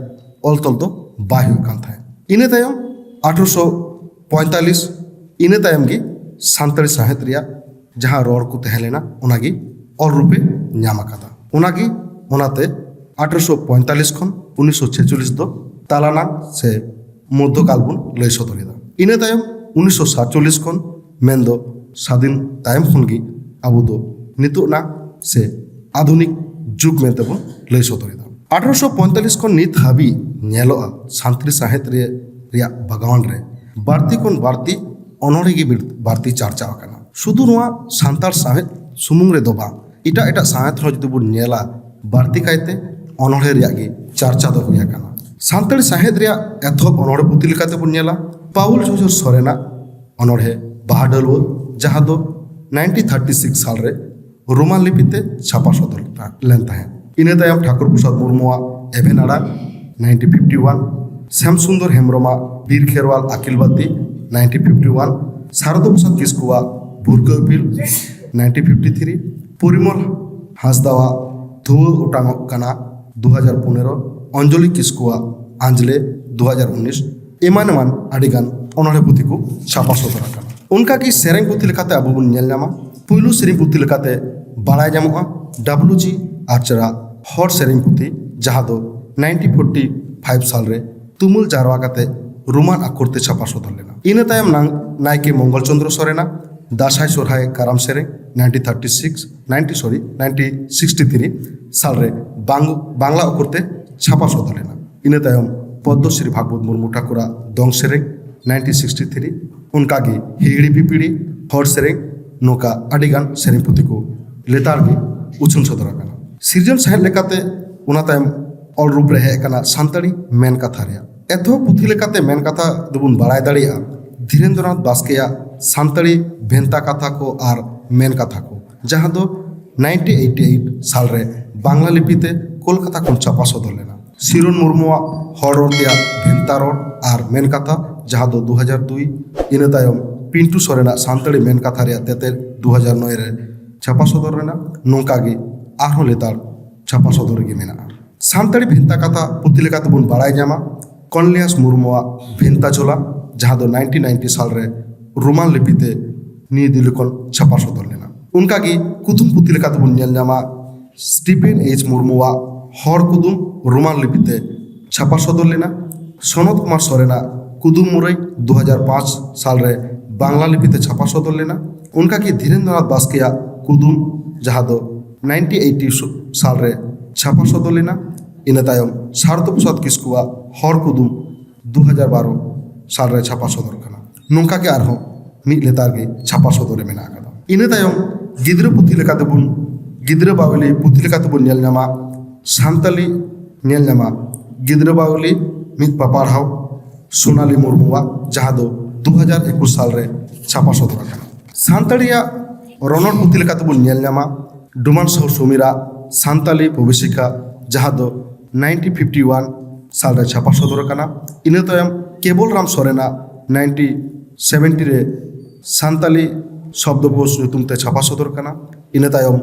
ᱚᱞ ᱛᱚᱞ ᱫᱚ ᱵᱟᱭ ᱦᱩᱭᱩᱜ ᱠᱟᱱ ᱛᱟᱦᱮᱸᱫ᱾ ᱤᱱᱟᱹ ᱛᱟᱭᱚᱢ ᱟᱴᱷᱨᱚᱥᱚ ᱯᱚᱸᱭᱛᱟᱞᱤᱥ, ᱤᱱᱟᱹ ᱛᱟᱭᱚᱢ ᱜᱮ ᱥᱟᱱᱛᱟᱲᱤ ᱥᱟᱶᱦᱮᱫ ᱨᱮᱭᱟᱜ ᱡᱟᱦᱟᱸ ᱨᱚᱲ ᱠᱚ ᱛᱟᱦᱮᱸ ᱞᱮᱱᱟ, ᱚᱱᱟᱜᱮ ᱚᱞ ᱨᱩᱯᱮ ᱧᱟᱢ ᱟᱠᱟᱫᱟ᱾ ᱚᱱᱟᱜᱮ, ᱚᱱᱟᱛᱮ ᱟᱴᱷᱨᱚᱥᱚ ᱯᱚᱸᱭᱛᱟᱞᱤᱥ ᱠᱷᱚᱱ ᱩᱱᱤᱥᱥᱚ ᱪᱷᱮᱪᱚᱞᱞᱤᱥ ᱫᱚ ᱛᱟᱞᱟᱱᱟᱝ ᱥᱮ ᱢᱚᱫᱽᱫᱷᱚᱠᱟᱞ ᱵᱚᱱ ᱞᱟᱹᱭ ᱥᱚᱫᱚᱨ ᱮᱫᱟ᱾ ᱤᱱᱟᱹ ᱛᱟᱭᱚᱢ ᱩᱱᱤᱥᱥᱚ ᱥᱟᱛᱪᱚᱞᱞᱤᱥ ᱠᱷᱚᱱ, ᱢᱮᱱᱫᱚ ᱥᱟᱫᱷᱤᱱ ᱛᱟᱭᱚᱢ ᱠᱷᱚᱱ ᱜᱮ ᱟᱵᱚ ᱫᱚ ᱱᱤᱛᱚᱜ ᱱᱟᱜ ᱥᱮ ᱟᱫᱷᱩᱱᱤᱠ ᱡᱩᱜᱽ ᱢᱮᱱᱛᱮ ᱵᱚᱱ ᱞᱟᱹᱭ ᱥᱚᱫᱚᱨ ᱮᱫᱟ᱾ ᱟᱴᱷᱨᱚᱥᱚ ᱯᱚᱸᱭᱛᱟᱞᱤᱥ ᱠᱷᱚᱱ ᱱᱤᱛ ᱦᱟᱹᱵᱤᱡ ᱧᱮᱞᱚᱜᱼᱟ, ᱥᱟᱱᱛᱟᱲᱤ ᱥᱟᱶᱦᱮᱫ ᱨᱮ, ᱨᱮᱭᱟᱜ ᱵᱟᱜᱟᱣᱟᱱ ᱨᱮ ᱵᱟᱹᱲᱛᱤ ᱠᱷᱚᱱ ᱵᱟᱹᱲᱛᱤ ᱚᱱᱚᱬᱦᱮ ᱜᱮ ᱵᱤᱲ-, ᱵᱟᱹᱲᱛᱤ ᱪᱟᱨᱪᱟᱣ ᱟᱠᱟᱱᱟ᱾ ᱥᱩᱫᱷᱩ ᱱᱚᱣᱟ ᱥᱟᱱᱛᱟᱲ ᱥᱟᱶᱦᱮᱫ ᱥᱩᱢᱩᱝ ᱨᱮᱫᱚ ᱵᱟᱝ, ᱮᱴᱟᱜ ᱮᱴᱟᱜ ᱥᱟᱶᱦᱮᱫ ᱨᱮᱦᱚᱸ ᱡᱩᱫᱤ ᱵᱚᱱ ᱧᱮᱞᱟ, ᱵᱟᱹᱲᱛᱤ ᱠᱟᱭᱛᱮ ᱚᱱᱚᱬᱦᱮ ᱨᱮᱭᱟᱜ ᱜᱮ ᱪᱟᱨᱪᱟ ᱫᱚ ᱦᱩᱭ ᱟᱠᱟᱱᱟ᱾ ᱥᱟᱱᱛᱟᱲᱤ ᱥᱟᱶᱦᱮᱫ ᱨᱮᱭᱟᱜ ᱮᱛᱚᱦᱚᱵ ᱚᱱᱚᱬᱦᱮ ᱯᱩᱛᱷᱤ ᱞᱮᱠᱟᱛᱮ ᱵᱚᱱ ᱧᱮᱞᱟ ᱯᱟᱣᱩᱞ ᱡᱷᱚᱡᱚᱨ ᱥᱚᱨᱮᱱᱟᱜ ᱚᱱᱚᱬᱦᱮ ᱵᱟᱦᱟ ᱰᱟᱹᱞᱣᱟᱹ, ᱡᱟᱦᱟᱸ ᱫᱚ ᱱᱟᱭᱤᱱᱴᱤᱱ ᱛᱷᱟᱨᱴᱤ ᱥᱤᱠᱥ ᱥᱟᱞ ᱨᱮ ᱨᱳᱢᱟᱱ ᱞᱤᱯᱤ ᱛᱮ ᱪᱷᱟᱯᱟ ᱥᱚᱫᱚᱨ ᱞᱮᱱ ᱛᱟᱦᱮᱸᱫ᱾ ᱤᱱᱟᱹ ᱛᱟᱭᱚᱢ ᱴᱷᱟᱠᱩᱨ ᱯᱨᱚᱥᱟᱫᱽ ᱢᱩᱨᱢᱩᱣᱟᱜ ᱮᱵᱷᱮᱱ ᱟᱲᱟᱝ, nineteen fifty one, Shyam Sundar ᱦᱮᱢᱵᱨᱚᱢᱟᱜ ᱵᱤᱨ ᱠᱷᱮᱨᱣᱟᱞ ᱟᱹᱠᱤᱞ ᱵᱟᱹᱛᱤ, nineteen fifty one, Sarada Prasad ᱠᱤᱥᱠᱩᱣᱟᱜ ᱵᱷᱩᱨᱠᱟᱹ ᱤᱯᱤᱞ ᱱᱟᱭᱤᱱᱴᱤᱱ ᱯᱷᱤᱯᱴᱤ ᱛᱷᱨᱤ, ᱯᱚᱨᱤᱢᱚᱞ ᱦᱟᱸᱥᱫᱟᱣᱟᱜ ᱫᱷᱩᱣᱟᱹ ᱚᱴᱟᱝᱚᱜ ᱠᱟᱱᱟ ᱫᱩ ᱦᱟᱡᱟᱨ ᱯᱚᱱᱮᱨᱚ, ᱚᱧᱡᱚᱞᱤ ᱠᱤᱥᱠᱩᱣᱟᱜ ᱟᱸᱡᱽᱞᱮ ᱫᱩ ᱦᱟᱡᱟᱨ ᱩᱱᱤᱥ, ᱮᱢᱟᱱ ᱮᱢᱟᱱ ᱟᱹᱰᱤᱜᱟᱱ ᱚᱱᱚᱬᱦᱮ ᱯᱩᱛᱷᱤ ᱠᱚ ᱪᱷᱟᱯᱟ ᱥᱚᱫᱚᱨ ᱟᱠᱟᱱᱟ᱾ ᱚᱱᱠᱟᱜᱮ ᱥᱮᱨᱮᱧ ᱯᱩᱛᱷᱤ ᱞᱮᱠᱟᱛᱮ ᱟᱵᱚ ᱵᱚᱱ ᱧᱮᱞ ᱧᱟᱢᱟ, ᱯᱩᱭᱞᱩ ᱥᱮᱨᱮᱧ ᱯᱩᱛᱷᱤ ᱞᱮᱠᱟᱛᱮ ᱵᱟᱲᱟᱭ ᱧᱟᱢᱚᱜᱼᱟ ᱰᱟᱵᱞᱩ ᱡᱤ ᱟᱨᱪᱟᱨᱟᱜ ᱦᱚᱲ ᱥᱮᱨᱮᱧ ᱯᱩᱛᱷᱤ, ᱡᱟᱦᱟᱸ ᱫᱚ ᱱᱟᱭᱤᱱᱴᱤᱱ ᱯᱷᱳᱨᱴᱤ ᱯᱷᱟᱭᱤᱵᱷ ᱥᱟᱞᱨᱮ ᱛᱩᱢᱟᱹᱞ ᱡᱟᱨᱣᱟ ᱠᱟᱛᱮ ᱨᱳᱢᱟᱱ ᱟᱠᱷᱚᱨ ᱛᱮ ᱪᱷᱟᱯᱟ ᱥᱚᱫᱚᱨ ᱞᱮᱱᱟ᱾ ᱤᱱᱟᱹ ᱛᱟᱭᱚᱢ ᱱᱟᱝ-, ᱱᱟᱭᱠᱮ ᱢᱚᱝᱜᱚᱞ ᱪᱚᱸᱫᱽᱨᱚ ᱥᱚᱨᱮᱱᱟᱜ ᱫᱟᱸᱥᱟᱭ ᱥᱚᱨᱦᱟᱭ ᱠᱟᱨᱟᱢ ᱥᱮᱨᱮᱧ ᱱᱟᱭᱤᱱᱴᱤᱱ ᱛᱷᱟᱨᱴᱤ ᱥᱤᱠᱥ, ᱱᱟᱭᱤᱱᱴᱤᱱ, ᱥᱚᱨᱤ, ᱱᱟᱭᱤᱱᱴᱤᱱ ᱥᱤᱠᱥᱴᱤ ᱛᱷᱨᱤ ᱥᱟᱞᱨᱮ ᱵᱟᱝ-, ᱵᱟᱝᱞᱟ ᱟᱠᱷᱚᱨ ᱛᱮ ᱪᱷᱟᱯᱟ ᱥᱚᱫᱚᱨ ᱞᱮᱱᱟ᱾ ᱤᱱᱟᱹ ᱛᱟᱭᱚᱢ ᱯᱚᱫᱽᱢᱚᱥᱨᱤ ᱵᱷᱟᱜᱽᱵᱚᱛ ᱢᱩᱨᱢᱩ ᱴᱷᱟᱠᱩᱨᱟᱜ ᱫᱚᱝ ᱥᱮᱨᱮᱧ ᱱᱟᱭᱤᱱᱴᱤᱱ ᱥᱤᱠᱥᱴᱤ ᱛᱷᱨᱤ, ᱚᱱᱠᱟᱜᱮ ᱦᱤᱦᱤᱲᱤ ᱯᱤᱯᱤᱲᱤ, ᱦᱚᱲ ᱥᱮᱨᱮᱧ, ᱱᱚᱝᱠᱟ ᱟᱹᱰᱤᱜᱟᱱ ᱥᱮᱨᱮᱧ ᱯᱩᱛᱷᱤ ᱠᱚ ᱞᱮᱛᱟᱲ ᱜᱮ ᱩᱪᱷᱟᱹᱱ ᱥᱚᱫᱚᱨ ᱟᱠᱟᱱᱟ᱾ ᱥᱤᱨᱡᱚᱱ ᱥᱟᱶᱦᱮᱫ ᱞᱮᱠᱟᱛᱮ ᱚᱱᱟ ᱛᱟᱭᱚᱢ ᱚᱞ ᱨᱩᱯ ᱨᱮ ᱦᱮᱡ ᱟᱠᱟᱱᱟ ᱥᱟᱱᱛᱟᱲᱤ ᱢᱮᱱ ᱠᱟᱛᱷᱟ ᱨᱮᱭᱟᱜ᱾ ᱮᱛᱚᱦᱚᱵ ᱯᱩᱛᱷᱤ ᱞᱮᱠᱟᱛᱮ ᱢᱮᱱ ᱠᱟᱛᱷᱟ ᱫᱚᱵᱚᱱ ᱵᱟᱲᱟᱭ ᱫᱟᱲᱮᱭᱟᱜᱼᱟ ᱫᱷᱤᱨᱮᱱᱫᱨᱚᱱᱟᱛᱷ ᱵᱟᱥᱠᱮᱭᱟᱜ ᱥᱟᱱᱛᱟᱲᱤ ᱵᱷᱮᱱᱛᱟ ᱠᱟᱛᱷᱟ ᱠᱚ ᱟᱨ ᱢᱮᱱ ᱠᱟᱛᱷᱟ ᱠᱚ, ᱡᱟᱦᱟᱸ ᱫᱚ ᱱᱟᱭᱤᱱᱴᱤᱱ ᱮᱭᱤᱴᱤ ᱮᱭᱤᱴ ᱥᱟᱞᱨᱮ ᱵᱟᱝᱞᱟ ᱞᱤᱯᱤᱛᱮ ᱠᱳᱞᱠᱟᱛᱟ ᱠᱷᱚᱱ ᱪᱷᱟᱯᱟ ᱥᱚᱫᱚᱨ ᱞᱮᱱᱟ᱾ ᱥᱤᱨᱚᱱ ᱢᱩᱨᱢᱩᱣᱟᱜ ᱦᱚᱲ ᱨᱚᱲ ᱛᱮᱭᱟᱜ ᱵᱷᱮᱱᱛᱟ ᱨᱚᱲ ᱟᱨ ᱢᱮᱱ ᱠᱟᱛᱷᱟ, ᱡᱟᱦᱟᱸ ᱫᱚ ᱫᱩ ᱦᱟᱡᱟᱨ ᱫᱩᱭ, ᱤᱱᱟᱹ ᱛᱟᱭᱚᱢ ᱯᱤᱱᱴᱩ ᱥᱚᱨᱮᱱᱟᱜ ᱥᱟᱱᱛᱟᱲᱤ ᱢᱮᱱ ᱠᱟᱛᱷᱟ ᱨᱮᱭᱟᱜ ᱛᱮᱛᱮᱫ ᱫᱩ ᱦᱟᱡᱟᱨ ᱱᱚᱭ ᱨᱮ ᱪᱷᱟᱯᱟ ᱥᱚᱫᱚᱨ ᱞᱮᱱᱟ᱾ ᱱᱚᱝᱠᱟ ᱜᱮ ᱟᱨᱦᱚᱸ ᱞᱮᱛᱟᱲ ᱪᱷᱟᱯᱟ ᱥᱚᱫᱚᱨ ᱨᱮᱜᱮ ᱢᱮᱱᱟᱜᱼᱟ᱾ ᱥᱟᱱᱛᱟᱲᱤ ᱵᱷᱮᱱᱛᱟ ᱠᱟᱛᱷᱟ ᱯᱩᱛᱷᱤ ᱞᱮᱠᱟ ᱛᱮᱵᱚᱱ ᱵᱟᱲᱟᱭ ᱧᱟᱢᱟ ᱠᱚᱱᱞᱤᱭᱟᱥ ᱢᱩᱨᱢᱩᱣᱟᱜ ᱵᱷᱮᱱᱛᱟ ᱡᱷᱚᱞᱟ, ᱡᱟᱦᱟᱸ ᱫᱚ ᱱᱟᱭᱤᱱᱴᱤᱱ ᱱᱟᱭᱤᱱᱴᱤ ᱥᱟᱞᱨᱮ ᱨᱳᱢᱟᱱ ᱞᱤᱯᱤᱛᱮ ᱱᱤᱭᱩ ᱫᱤᱞᱞᱤ ᱠᱷᱚᱱ ᱪᱷᱟᱯᱟ ᱥᱚᱫᱚᱨ ᱞᱮᱱᱟ᱾ ᱚᱱᱠᱟᱜᱮ ᱠᱩᱫᱩᱢ ᱯᱩᱛᱷᱤ ᱞᱮᱠᱟ ᱛᱮᱵᱚᱱ ᱧᱮᱞ ᱧᱟᱢᱟ ᱥᱴᱤᱯᱷᱮᱱ ᱮᱭᱤᱪ ᱢᱩᱨᱢᱩᱣᱟᱜ ᱦᱚᱲ ᱠᱩᱫᱩᱢ, ᱨᱳᱢᱟᱱ ᱞᱤᱯᱤᱛᱮ ᱪᱷᱟᱯᱟ ᱥᱚᱫᱚᱨ ᱞᱮᱱᱟ᱾ ᱥᱚᱱᱚᱛ ᱠᱩᱢᱟᱨ ᱥᱚᱨᱮᱱᱟᱜ ᱠᱩᱫᱩᱢ ᱢᱩᱨᱟᱹᱭ ᱫᱩ ᱦᱟᱡᱟᱨ ᱯᱟᱸᱪ ᱥᱟᱞᱨᱮ ᱵᱟᱝᱞᱟ ᱞᱤᱯᱤᱛᱮ ᱪᱷᱟᱯᱟ ᱥᱚᱫᱚᱨ ᱞᱮᱱᱟ᱾ ᱚᱱᱠᱟᱜᱮ ᱫᱷᱤᱨᱮᱱᱫᱨᱚᱱᱟᱛᱷ ᱵᱟᱥᱠᱮᱭᱟᱜ ᱠᱩᱫᱩᱢ, ᱡᱟᱦᱟᱸ ᱫᱚ ᱱᱟᱭᱤᱱᱴᱤᱱ ᱮᱭᱤᱴᱤ ᱥᱟᱞᱨᱮ ᱪᱷᱟᱯᱟ ᱥᱚᱫᱚᱨ ᱞᱮᱱᱟ᱾ ᱤᱱᱟᱹ ᱛᱟᱭᱚᱢ ᱥᱟᱨᱚᱫᱟ ᱯᱨᱚᱥᱟᱫᱽ ᱠᱤᱥᱠᱩᱣᱟᱜ ᱦᱚᱲ ᱠᱩᱫᱩᱢ ᱫᱩ ᱦᱟᱡᱟᱨ ᱵᱟᱨᱚ ᱥᱟᱞᱨᱮ ᱪᱷᱟᱯᱟ ᱥᱚᱫᱚᱨ ᱠᱟᱱᱟ᱾ ᱱᱚᱝᱠᱟ ᱜᱮ ᱟᱨᱦᱚᱸ ᱢᱤᱫ ᱞᱮᱛᱟᱲ ᱜᱮ ᱪᱷᱟᱯᱟ ᱥᱚᱫᱚᱨ ᱨᱮ ᱢᱮᱱᱟᱜ ᱟᱠᱟᱫᱟ᱾ ᱤᱱᱟᱹ ᱛᱟᱭᱚᱢ ᱜᱤᱫᱽᱨᱟᱹ ᱯᱩᱛᱷᱤ ᱞᱮᱠᱟ ᱛᱮᱵᱚᱱ, ᱜᱤᱫᱽᱨᱟᱹ ᱵᱟᱣᱞᱤ ᱯᱩᱛᱷᱤ ᱞᱮᱠᱟ ᱛᱮᱵᱚᱱ ᱧᱮᱞ ᱧᱟᱢᱟ ᱥᱟᱱᱛᱟᱞᱤ, ᱧᱮᱞ ᱧᱟᱢᱟ ᱜᱤᱫᱽᱨᱟᱹ ᱵᱟᱣᱞᱤ ᱢᱤᱫ ᱯᱟᱯᱟᱲᱦᱟᱣ ᱥᱳᱱᱟᱞᱤ ᱢᱩᱨᱢᱩᱣᱟᱜ, ᱡᱟᱦᱟᱸ ᱫᱚ ᱫᱩ ᱦᱟᱡᱟᱨ ᱮᱠᱩᱥ ᱥᱟᱞᱨᱮ ᱪᱷᱟᱯᱟ ᱥᱚᱫᱚᱨ ᱟᱠᱟᱱᱟ᱾ ᱥᱟᱱᱛᱟᱲᱤᱭᱟᱜ ᱨᱚᱱᱚᱲ ᱯᱩᱛᱷᱤ ᱞᱮᱠᱟ ᱛᱮᱵᱚᱱ ᱧᱮᱞ ᱧᱟᱢᱟ ᱰᱚᱢᱟᱱ ᱥᱟᱦᱩ ᱥᱚᱢᱤᱨᱟᱜ ᱥᱟᱱᱛᱟᱞᱤ ᱯᱨᱚᱵᱮᱥᱤᱠᱟ, ᱡᱟᱦᱟᱸ ᱫᱚ ᱱᱟᱭᱤᱱᱴᱤᱱ ᱯᱷᱤᱯᱴᱤ ᱳᱣᱟᱱ ᱥᱟᱞᱨᱮ ᱪᱷᱟᱯᱟ ᱥᱚᱫᱚᱨ ᱟᱠᱟᱱᱟ᱾ ᱤᱱᱟᱹ ᱛᱟᱭᱚᱢ ᱠᱮᱵᱚᱞ ᱨᱟᱢ ᱥᱚᱨᱮᱱᱟᱜ ᱱᱟᱭᱤᱱᱴᱤᱱ ᱥᱮᱵᱷᱮᱱᱴᱤ ᱨᱮ ᱥᱟᱱᱛᱟᱞᱤ ᱥᱚᱵᱫᱚᱠᱳᱥ ᱧᱩᱛᱩᱢ ᱛᱮ ᱪᱷᱟᱯᱟ ᱥᱚᱫᱚᱨ ᱠᱟᱱᱟ᱾ ᱤᱱᱟᱹ ᱛᱟᱭᱚᱢ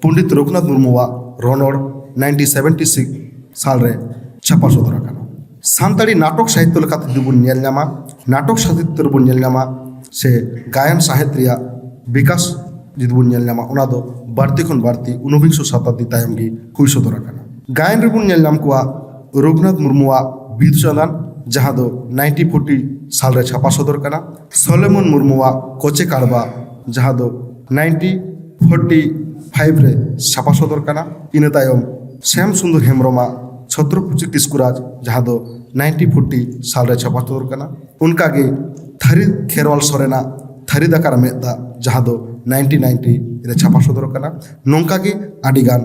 ᱯᱚᱱᱰᱤᱛ ᱨᱚᱜᱷᱩᱱᱟᱛᱷ ᱢᱩᱨᱢᱩᱣᱟᱜ ᱨᱚᱱᱚᱲ ᱱᱟᱭᱤᱱᱴᱤᱱ ᱥᱮᱵᱷᱮᱱᱴᱤ ᱥᱤᱠᱥ ᱥᱟᱞ ᱨᱮ ᱪᱷᱟᱯᱟ ᱥᱚᱫᱚᱨ ᱟᱠᱟᱱᱟ᱾ ᱥᱟᱱᱛᱟᱲᱤ ᱱᱟᱴᱚᱠ ᱥᱟᱦᱤᱛᱛᱚ ᱞᱮᱠᱟᱛᱮ ᱡᱩᱫᱤ ᱵᱚᱱ ᱧᱮᱞ ᱧᱟᱢᱟ, ᱱᱟᱴᱚᱠ ᱥᱟᱦᱤᱛᱛᱚ ᱨᱮᱵᱚᱱ ᱧᱮᱞ ᱧᱟᱢᱟ ᱥᱮ ᱜᱟᱭᱟᱱ ᱥᱟᱶᱦᱮᱫ ᱨᱮᱭᱟᱜ ᱵᱤᱠᱟᱥ ᱡᱩᱫᱤ ᱵᱚᱱ ᱧᱮᱞ ᱧᱟᱢᱟ, ᱚᱱᱟ ᱫᱚ ᱵᱟᱹᱲᱛᱤ ᱠᱷᱚᱱ ᱵᱟᱹᱲᱛᱤ ᱩᱱᱩᱵᱤᱝᱥᱚ ᱥᱚᱛᱟᱵᱫᱤ ᱛᱟᱭᱚᱢ ᱜᱮ ᱦᱩᱭ ᱥᱚᱫᱚᱨ ᱟᱠᱟᱱᱟ᱾ ᱜᱟᱭᱟᱱ ᱨᱮᱵᱚᱱ ᱧᱮᱞ ᱧᱟᱢ ᱠᱚᱣᱟ ᱨᱚᱜᱷᱩᱱᱟᱛᱷ ᱢᱩᱨᱢᱩᱣᱟᱜ ᱵᱤᱫᱩ ᱪᱟᱸᱫᱟᱱ, ᱡᱟᱦᱟᱸ ᱫᱚ ᱱᱟᱭᱤᱱᱴᱤᱱ ᱯᱷᱳᱨᱴᱤ ᱥᱟᱞ ᱨᱮ ᱪᱷᱟᱯᱟ ᱥᱚᱫᱚᱨ ᱠᱟᱱᱟ, ᱥᱚᱞᱮᱢᱚᱱ ᱢᱩᱨᱢᱩᱣᱟᱜ ᱠᱚᱪᱮ ᱠᱟᱲᱵᱟ, ᱡᱟᱦᱟᱸ ᱫᱚ ᱱᱟᱭᱤᱱᱴᱤᱱ ᱯᱷᱳᱨᱴᱤ ᱯᱷᱟᱭᱤᱵᱷ ᱨᱮ ᱪᱷᱟᱯᱟ ᱥᱚᱫᱚᱨ ᱠᱟᱱᱟ᱾ ᱤᱱᱟᱹ ᱛᱟᱭᱚᱢ ᱥᱭᱟᱢ ᱥᱩᱱᱫᱚᱨ ᱦᱮᱢᱵᱨᱚᱢᱟᱜ ᱪᱷᱚᱛᱨᱚᱯᱚᱛᱤ ᱠᱤᱥᱠᱩᱨᱟᱡᱽ, ᱡᱟᱦᱟᱸ ᱫᱚ ᱱᱟᱭᱤᱱᱴᱤᱱ ᱯᱷᱳᱨᱴᱤ ᱥᱟᱞ ᱨᱮ ᱪᱷᱟᱯᱟ ᱥᱚᱫᱚᱨ ᱠᱟᱱᱟ᱾ ᱚᱱᱠᱟᱜᱮ ᱛᱷᱟᱹᱨᱤ ᱠᱷᱮᱨᱣᱟᱞ ᱥᱚᱨᱮᱱᱟᱜ ᱛᱷᱟᱹᱨᱤ ᱫᱟᱠᱟ ᱨᱮ ᱢᱮᱫ ᱫᱟᱜ, ᱡᱟᱦᱟᱸ ᱫᱚ ᱱᱟᱭᱤᱱᱴᱤᱱ ᱱᱟᱭᱤᱱᱴᱤ ᱨᱮ ᱪᱷᱟᱯᱟ ᱥᱚᱫᱚᱨ ᱟᱠᱟᱱᱟ᱾ ᱱᱚᱝᱠᱟ ᱜᱮ ᱟᱹᱰᱤ ᱜᱟᱱ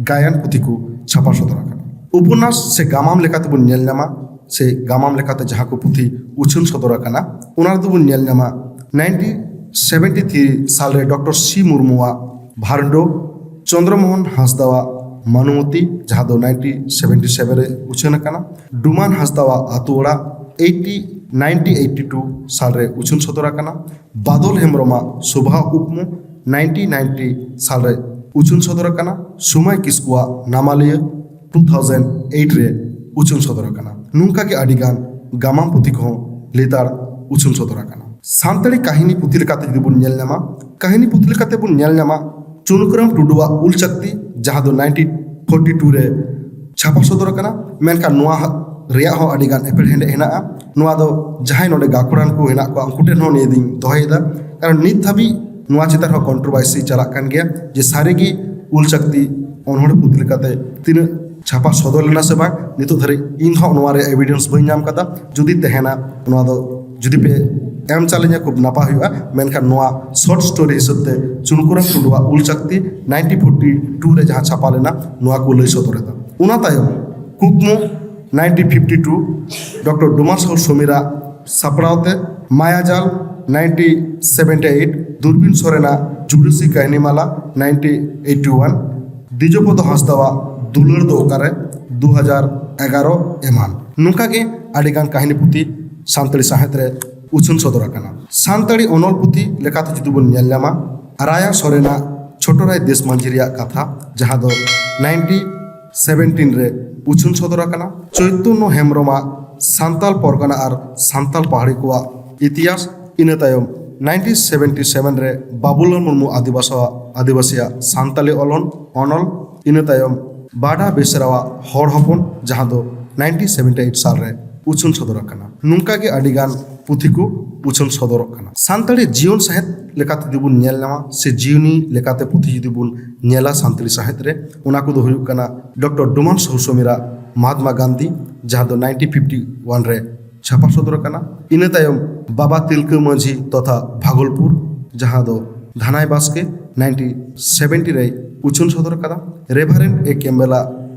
ᱜᱟᱭᱟᱱ ᱯᱩᱛᱷᱤ ᱠᱚ ᱪᱷᱟᱯᱟ ᱥᱚᱫᱚᱨ ᱟᱠᱟᱱᱟ᱾ ᱩᱯᱚᱱᱱᱟᱥ ᱥᱮ ᱜᱟᱢᱟᱢ ᱞᱮᱠᱟᱛᱮ ᱵᱚᱱ ᱧᱮᱞ ᱧᱟᱢᱟ, ᱥᱮ ᱜᱟᱢᱟᱢ ᱞᱮᱠᱟᱛᱮ ᱡᱟᱦᱟᱸ ᱠᱚ ᱯᱩᱛᱷᱤ ᱩᱪᱷᱟᱹᱱ ᱥᱚᱫᱚᱨ ᱟᱠᱟᱱᱟ, ᱚᱱᱟ ᱨᱮᱫᱚ ᱵᱚᱱ ᱧᱮᱞ ᱧᱟᱢᱟ ᱱᱟᱭᱤᱱᱴᱤᱱ ᱥᱮᱵᱷᱮᱱᱴᱤ ᱛᱷᱨᱤ ᱥᱟᱞ ᱨᱮ ᱰᱚᱠᱴᱚᱨ ᱥᱤ ᱢᱩᱨᱢᱩᱣᱟᱜ ᱵᱷᱟᱨᱰᱳ, ᱪᱚᱱᱫᱨᱚ ᱢᱳᱦᱚᱱ ᱦᱟᱸᱥᱫᱟᱣᱟᱜ ᱢᱟᱱᱩᱢᱚᱛᱤ, ᱡᱟᱦᱟᱸ ᱫᱚ ᱱᱟᱭᱤᱱᱴᱤᱱ ᱥᱮᱵᱷᱮᱱᱴᱤ ᱥᱮᱵᱷᱮᱱ ᱨᱮ ᱩᱪᱷᱟᱹᱱ ᱟᱠᱟᱱᱟ, ᱰᱩᱢᱟᱱ ᱦᱟᱸᱥᱫᱟᱣᱟᱜ ᱟᱹᱛᱩ ᱚᱲᱟᱜ, ᱮᱭᱤᱴᱤ ᱱᱟᱭᱤᱱᱴᱤᱱ ᱮᱭᱤᱴᱤ ᱴᱩ ᱥᱟᱞ ᱨᱮ ᱩᱪᱷᱟᱹᱱ ᱥᱚᱫᱚᱨ ᱟᱠᱟᱱᱟ, ᱵᱟᱫᱚᱞ ᱦᱮᱢᱵᱨᱚᱢᱟᱜ ᱥᱳᱵᱷᱟ ᱠᱩᱠᱢᱩ, ᱱᱟᱭᱤᱱᱴᱤᱱ ᱱᱟᱭᱤᱱᱴᱤ ᱥᱟᱞ ᱨᱮ ᱩᱪᱷᱟᱹᱱ ᱥᱚᱫᱚᱨ ᱟᱠᱟᱱᱟ, ᱥᱩᱢᱟᱭ ᱠᱤᱥᱠᱩᱣᱟᱜ ᱱᱟᱢᱟᱞᱤᱭᱟᱹ, ᱴᱩ ᱛᱷᱟᱣᱡᱮᱱᱰ ᱮᱭᱤᱴ ᱨᱮ ᱩᱪᱷᱟᱹᱱ ᱥᱚᱫᱚᱨ ᱟᱠᱟᱱᱟ᱾ ᱱᱚᱝᱠᱟ ᱜᱮ ᱟᱹᱰᱤ ᱜᱟᱱ ᱜᱟᱢᱟᱢ ᱯᱩᱛᱷᱤ ᱠᱚᱦᱚᱸ ᱞᱮᱛᱟᱲ ᱩᱪᱷᱟᱹᱱ ᱥᱚᱫᱚᱨ ᱟᱠᱟᱱᱟ᱾ ᱥᱟᱱᱛᱟᱲᱤ ᱠᱟᱹᱦᱱᱤ ᱯᱩᱛᱷᱤ ᱞᱮᱠᱟᱛᱮ ᱡᱩᱫᱤ ᱵᱚᱱ ᱧᱮᱞ ᱧᱟᱢᱟ, ᱠᱟᱹᱦᱱᱤ ᱯᱩᱛᱷᱤ ᱞᱮᱠᱟᱛᱮ ᱵᱚᱱ ᱧᱮᱞ ᱧᱟᱢᱟ ᱪᱩᱱᱩᱠᱩᱨᱟᱢ ᱴᱩᱰᱩᱣᱟᱜ ᱩᱞ ᱪᱟᱠᱛᱤ, ᱡᱟᱦᱟᱸ ᱫᱚ ᱱᱟᱭᱤᱱᱴᱤᱱ ᱯᱷᱳᱨᱴᱤ ᱴᱩ ᱨᱮ ᱪᱷᱟᱯᱟ ᱥᱚᱫᱚᱨ ᱟᱠᱟᱱᱟ᱾ ᱢᱮᱱᱠᱷᱟᱱ ᱱᱚᱣᱟ ᱨᱮᱭᱟᱜ ᱦᱚᱸ ᱟᱹᱰᱤ ᱜᱟᱱ ᱮᱯᱮᱨᱦᱮᱸᱰᱮᱡ ᱦᱮᱱᱟᱜᱼᱟ᱾ ᱱᱚᱣᱟ ᱫᱚ ᱡᱟᱦᱟᱸᱭ ᱱᱚᱰᱮ ᱜᱟᱹᱠᱷᱩᱲᱟᱱ ᱠᱚ ᱦᱮᱱᱟᱜ ᱠᱚᱣᱟ, ᱩᱱᱠᱩ ᱴᱷᱮᱱ ᱦᱚᱸ ᱱᱤᱭᱟᱹ ᱫᱚᱧ ᱫᱚᱦᱚᱭᱮᱫᱟ, ᱠᱟᱨᱚᱱ ᱱᱤᱛ ᱫᱷᱟᱹᱵᱤᱡ ᱱᱚᱣᱟ ᱪᱮᱛᱟᱱ ᱦᱚᱸ ᱠᱚᱱᱴᱨᱳᱵᱷᱟᱨᱥᱤ ᱪᱟᱞᱟᱜ ᱠᱟᱱ ᱜᱮᱭᱟ ᱡᱮ ᱥᱟᱹᱨᱤᱜᱮ ᱩᱞ ᱪᱟᱠᱛᱤ ᱚᱱᱚᱬᱦᱮ ᱯᱩᱛᱷᱤ ᱞᱮᱠᱟᱛᱮ ᱛᱤᱱᱟᱹᱜ ᱪᱷᱟᱯᱟ ᱥᱚᱫᱚᱨ ᱞᱮᱱᱟ ᱥᱮ ᱵᱟᱝ᱾ ᱱᱤᱛᱚᱜ ᱫᱷᱟᱹᱨᱤᱡ ᱤᱧ ᱦᱚᱸ ᱱᱚᱣᱟ ᱨᱮᱭᱟᱜ ᱮᱵᱷᱤᱰᱮᱱᱥ ᱵᱟᱹᱧ ᱧᱟᱢ ᱠᱟᱫᱟ᱾ ᱡᱩᱫᱤ ᱛᱟᱦᱮᱱᱟ, ᱱᱚᱣᱟ ᱫᱚ ᱡᱩᱫᱤ ᱯᱮ ᱮᱢ ᱪᱟᱞᱤᱧᱟ, ᱠᱷᱩᱵ ᱱᱟᱯᱟᱭ ᱦᱩᱭᱩᱜᱼᱟ᱾ ᱢᱮᱱᱠᱷᱟᱱ ᱱᱚᱣᱟ ᱥᱚᱨᱴ ᱥᱴᱳᱨᱤ ᱦᱤᱥᱟᱹᱵ ᱛᱮ ᱪᱩᱱᱩᱠᱩᱨᱟᱢ ᱴᱩᱰᱩᱣᱟᱜ ᱩᱞ ᱪᱟᱠᱛᱤ ᱱᱟᱭᱤᱱᱴᱤᱱ ᱯᱷᱳᱨᱴᱤ ᱴᱩ ᱨᱮ ᱡᱟᱦᱟᱸ ᱪᱷᱟᱯᱟ ᱞᱮᱱᱟ, ᱱᱚᱣᱟ ᱠᱚ ᱞᱟᱹᱭ ᱥᱚᱫᱚᱨ ᱮᱫᱟ᱾ ᱚᱱᱟ ᱛᱟᱭᱚᱢ ᱠᱩᱠᱢᱩ ᱱᱟᱭᱤᱱᱴᱤᱱ ᱯᱷᱤᱯᱴᱤ ᱴᱩ, ᱰᱚᱠᱴᱚᱨ ᱰᱩᱢᱟᱨ ᱥᱟᱦᱩ ᱥᱚᱢᱤᱨᱟᱜ ᱥᱟᱯᱲᱟᱣ ᱛᱮ, ᱢᱟᱭᱟᱡᱟᱞ ᱱᱟᱭᱤᱱᱴᱤᱱ ᱥᱮᱵᱷᱮᱱᱴᱤ ᱮᱭᱤᱴ, ᱫᱩᱨᱵᱤᱱ ᱥᱚᱨᱮᱱᱟᱜ ᱡᱩᱰᱤᱥᱤ ᱠᱟᱹᱦᱱᱤ ᱢᱟᱞᱟ ᱱᱟᱭᱤᱱᱴᱤᱱ ᱮᱭᱤᱴᱤ ᱳᱣᱟᱱ, ᱫᱤᱡᱚᱯᱚᱫᱚ ᱦᱟᱸᱥᱫᱟᱣᱟᱜ ᱫᱩᱞᱟᱹᱲ ᱫᱚ ᱚᱠᱟᱨᱮ ᱫᱩ ᱦᱟᱡᱟᱨ ᱮᱜᱟᱨᱚ ᱮᱢᱟᱱ᱾ ᱱᱚᱝᱠᱟ ᱜᱮ ᱟᱹᱰᱤ ᱜᱟᱱ ᱠᱟᱹᱦᱱᱤ ᱯᱩᱛᱷᱤ ᱥᱟᱱᱛᱟᱲᱤ ᱥᱟᱶᱦᱮᱫ ᱨᱮ ᱩᱪᱷᱟᱹᱱ ᱥᱚᱫᱚᱨ ᱟᱠᱟᱱᱟ᱾ ᱥᱟᱱᱛᱟᱲᱤ ᱚᱱᱚᱞ ᱯᱩᱛᱷᱤ ᱞᱮᱠᱟᱛᱮ ᱡᱩᱫᱤ ᱵᱚᱱ ᱧᱮᱞ ᱧᱟᱢᱟ, ᱨᱟᱭᱟ ᱥᱚᱨᱮᱱᱟᱜ ᱪᱷᱳᱴᱳ ᱨᱟᱭ ᱫᱮᱥ ᱢᱟᱹᱡᱷᱤ ᱨᱮᱭᱟᱜ ᱠᱟᱛᱷᱟ, ᱡᱟᱦᱟᱸ ᱫᱚ ᱱᱟᱭᱤᱱᱴᱤ ᱥᱮᱵᱷᱮᱱᱴᱤᱱ ᱨᱮ ᱩᱪᱷᱟᱹᱱ ᱥᱚᱫᱚᱨ ᱟᱠᱟᱱᱟ᱾ ᱪᱳᱭᱛᱚᱱᱱᱚ ᱦᱮᱢᱵᱨᱚᱢᱟᱜ ᱥᱟᱱᱛᱟᱞ ᱯᱚᱨᱜᱟᱱᱟ ᱟᱨ ᱥᱟᱱᱛᱟᱞ ᱯᱟᱦᱟᱲᱤ ᱠᱚᱣᱟᱜ ᱤᱛᱤᱦᱟᱥ, ᱤᱱᱟᱹ ᱛᱟᱭᱚᱢ ᱱᱟᱭᱤᱱᱴᱤᱱ ᱥᱮᱵᱷᱮᱱᱴᱤ ᱥᱮᱵᱷᱮᱱ ᱨᱮ ᱵᱟᱵᱩᱞᱟᱞ ᱢᱩᱨᱢᱩ ᱟᱹᱫᱤᱵᱟᱥᱟᱣᱟᱜ, ᱟᱹᱫᱤᱵᱟᱹᱥᱤᱭᱟᱜ ᱥᱟᱱᱛᱟᱞᱤ ᱚᱞᱚᱱ, ᱚᱱᱚᱞ, ᱤᱱᱟᱹ ᱛᱟᱭᱚᱢ ᱵᱟᱰᱟ ᱵᱮᱥᱨᱟᱣᱟᱜ ᱦᱚᱲ ᱦᱚᱯᱚᱱ, ᱡᱟᱦᱟᱸ ᱫᱚ ᱱᱟᱭᱤᱱᱴᱤᱱ ᱥᱮᱵᱷᱮᱱᱴᱤ ᱮᱭᱤᱴ ᱥᱟᱞ ᱨᱮ ᱩᱪᱷᱟᱹᱱ ᱥᱚᱫᱚᱨ ᱟᱠᱟᱱᱟ᱾ ᱱᱚᱝᱠᱟ ᱜᱮ ᱟᱹᱰᱤ ᱜᱟᱱ ᱯᱩᱛᱷᱤ ᱠᱚ ᱩᱪᱷᱟᱹᱱ ᱥᱚᱫᱚᱨᱚᱜ ᱠᱟᱱᱟ᱾ ᱥᱟᱱᱛᱟᱲᱤ ᱡᱤᱭᱚᱱ ᱥᱟᱶᱦᱮᱫ ᱞᱮᱠᱟᱛᱮ ᱡᱩᱫᱤ ᱵᱚᱱ ᱧᱮᱞ ᱧᱟᱢᱟ, ᱥᱮ ᱡᱤᱭᱚᱱᱤ ᱞᱮᱠᱟᱛᱮ ᱯᱩᱛᱷᱤ ᱡᱩᱫᱤ ᱵᱚᱱ ᱧᱮᱞᱟ ᱥᱟᱱᱛᱟᱲᱤ ᱥᱟᱶᱦᱮᱫ ᱨᱮ, ᱚᱱᱟ ᱠᱚᱫᱚ ᱦᱩᱭᱩᱜ ᱠᱟᱱᱟ ᱰᱚᱠᱴᱚᱨ ᱰᱚᱢᱟᱱ ᱥᱟᱦᱩ ᱥᱚᱢᱤᱨᱟᱜ ᱢᱟᱦᱟᱛᱢᱟ ᱜᱟᱱᱫᱷᱤ, ᱡᱟᱦᱟᱸ ᱫᱚ ᱱᱟᱭᱤᱱᱴᱤᱱ ᱯᱷᱤᱯᱴᱤ ᱳᱣᱟᱱ ᱨᱮ ᱪᱷᱟᱯᱟ ᱥᱚᱫᱚᱨ ᱟᱠᱟᱱᱟ᱾ ᱤᱱᱟᱹ ᱛᱟᱭᱚᱢ ᱵᱟᱵᱟ ᱛᱤᱞᱠᱟᱹ ᱢᱟᱹᱡᱷᱤ ᱛᱚᱛᱷᱟ ᱵᱷᱟᱜᱚᱞᱯᱩᱨ, ᱡᱟᱦᱟᱸ ᱫᱚ ᱫᱷᱟᱱᱟᱭ ᱵᱟᱥᱠᱮ ᱱᱟᱭᱤᱱᱴᱤᱱ ᱥᱮᱵᱷᱮᱱᱴᱤ ᱨᱮᱭ ᱩᱪᱷᱟᱹᱱ ᱥᱚᱫᱚᱨ ᱟᱠᱟᱫᱟ᱾ ᱨᱮᱵᱷᱟᱨᱮᱱᱰ ᱮ ᱠᱮᱢᱵᱮᱞᱟᱜ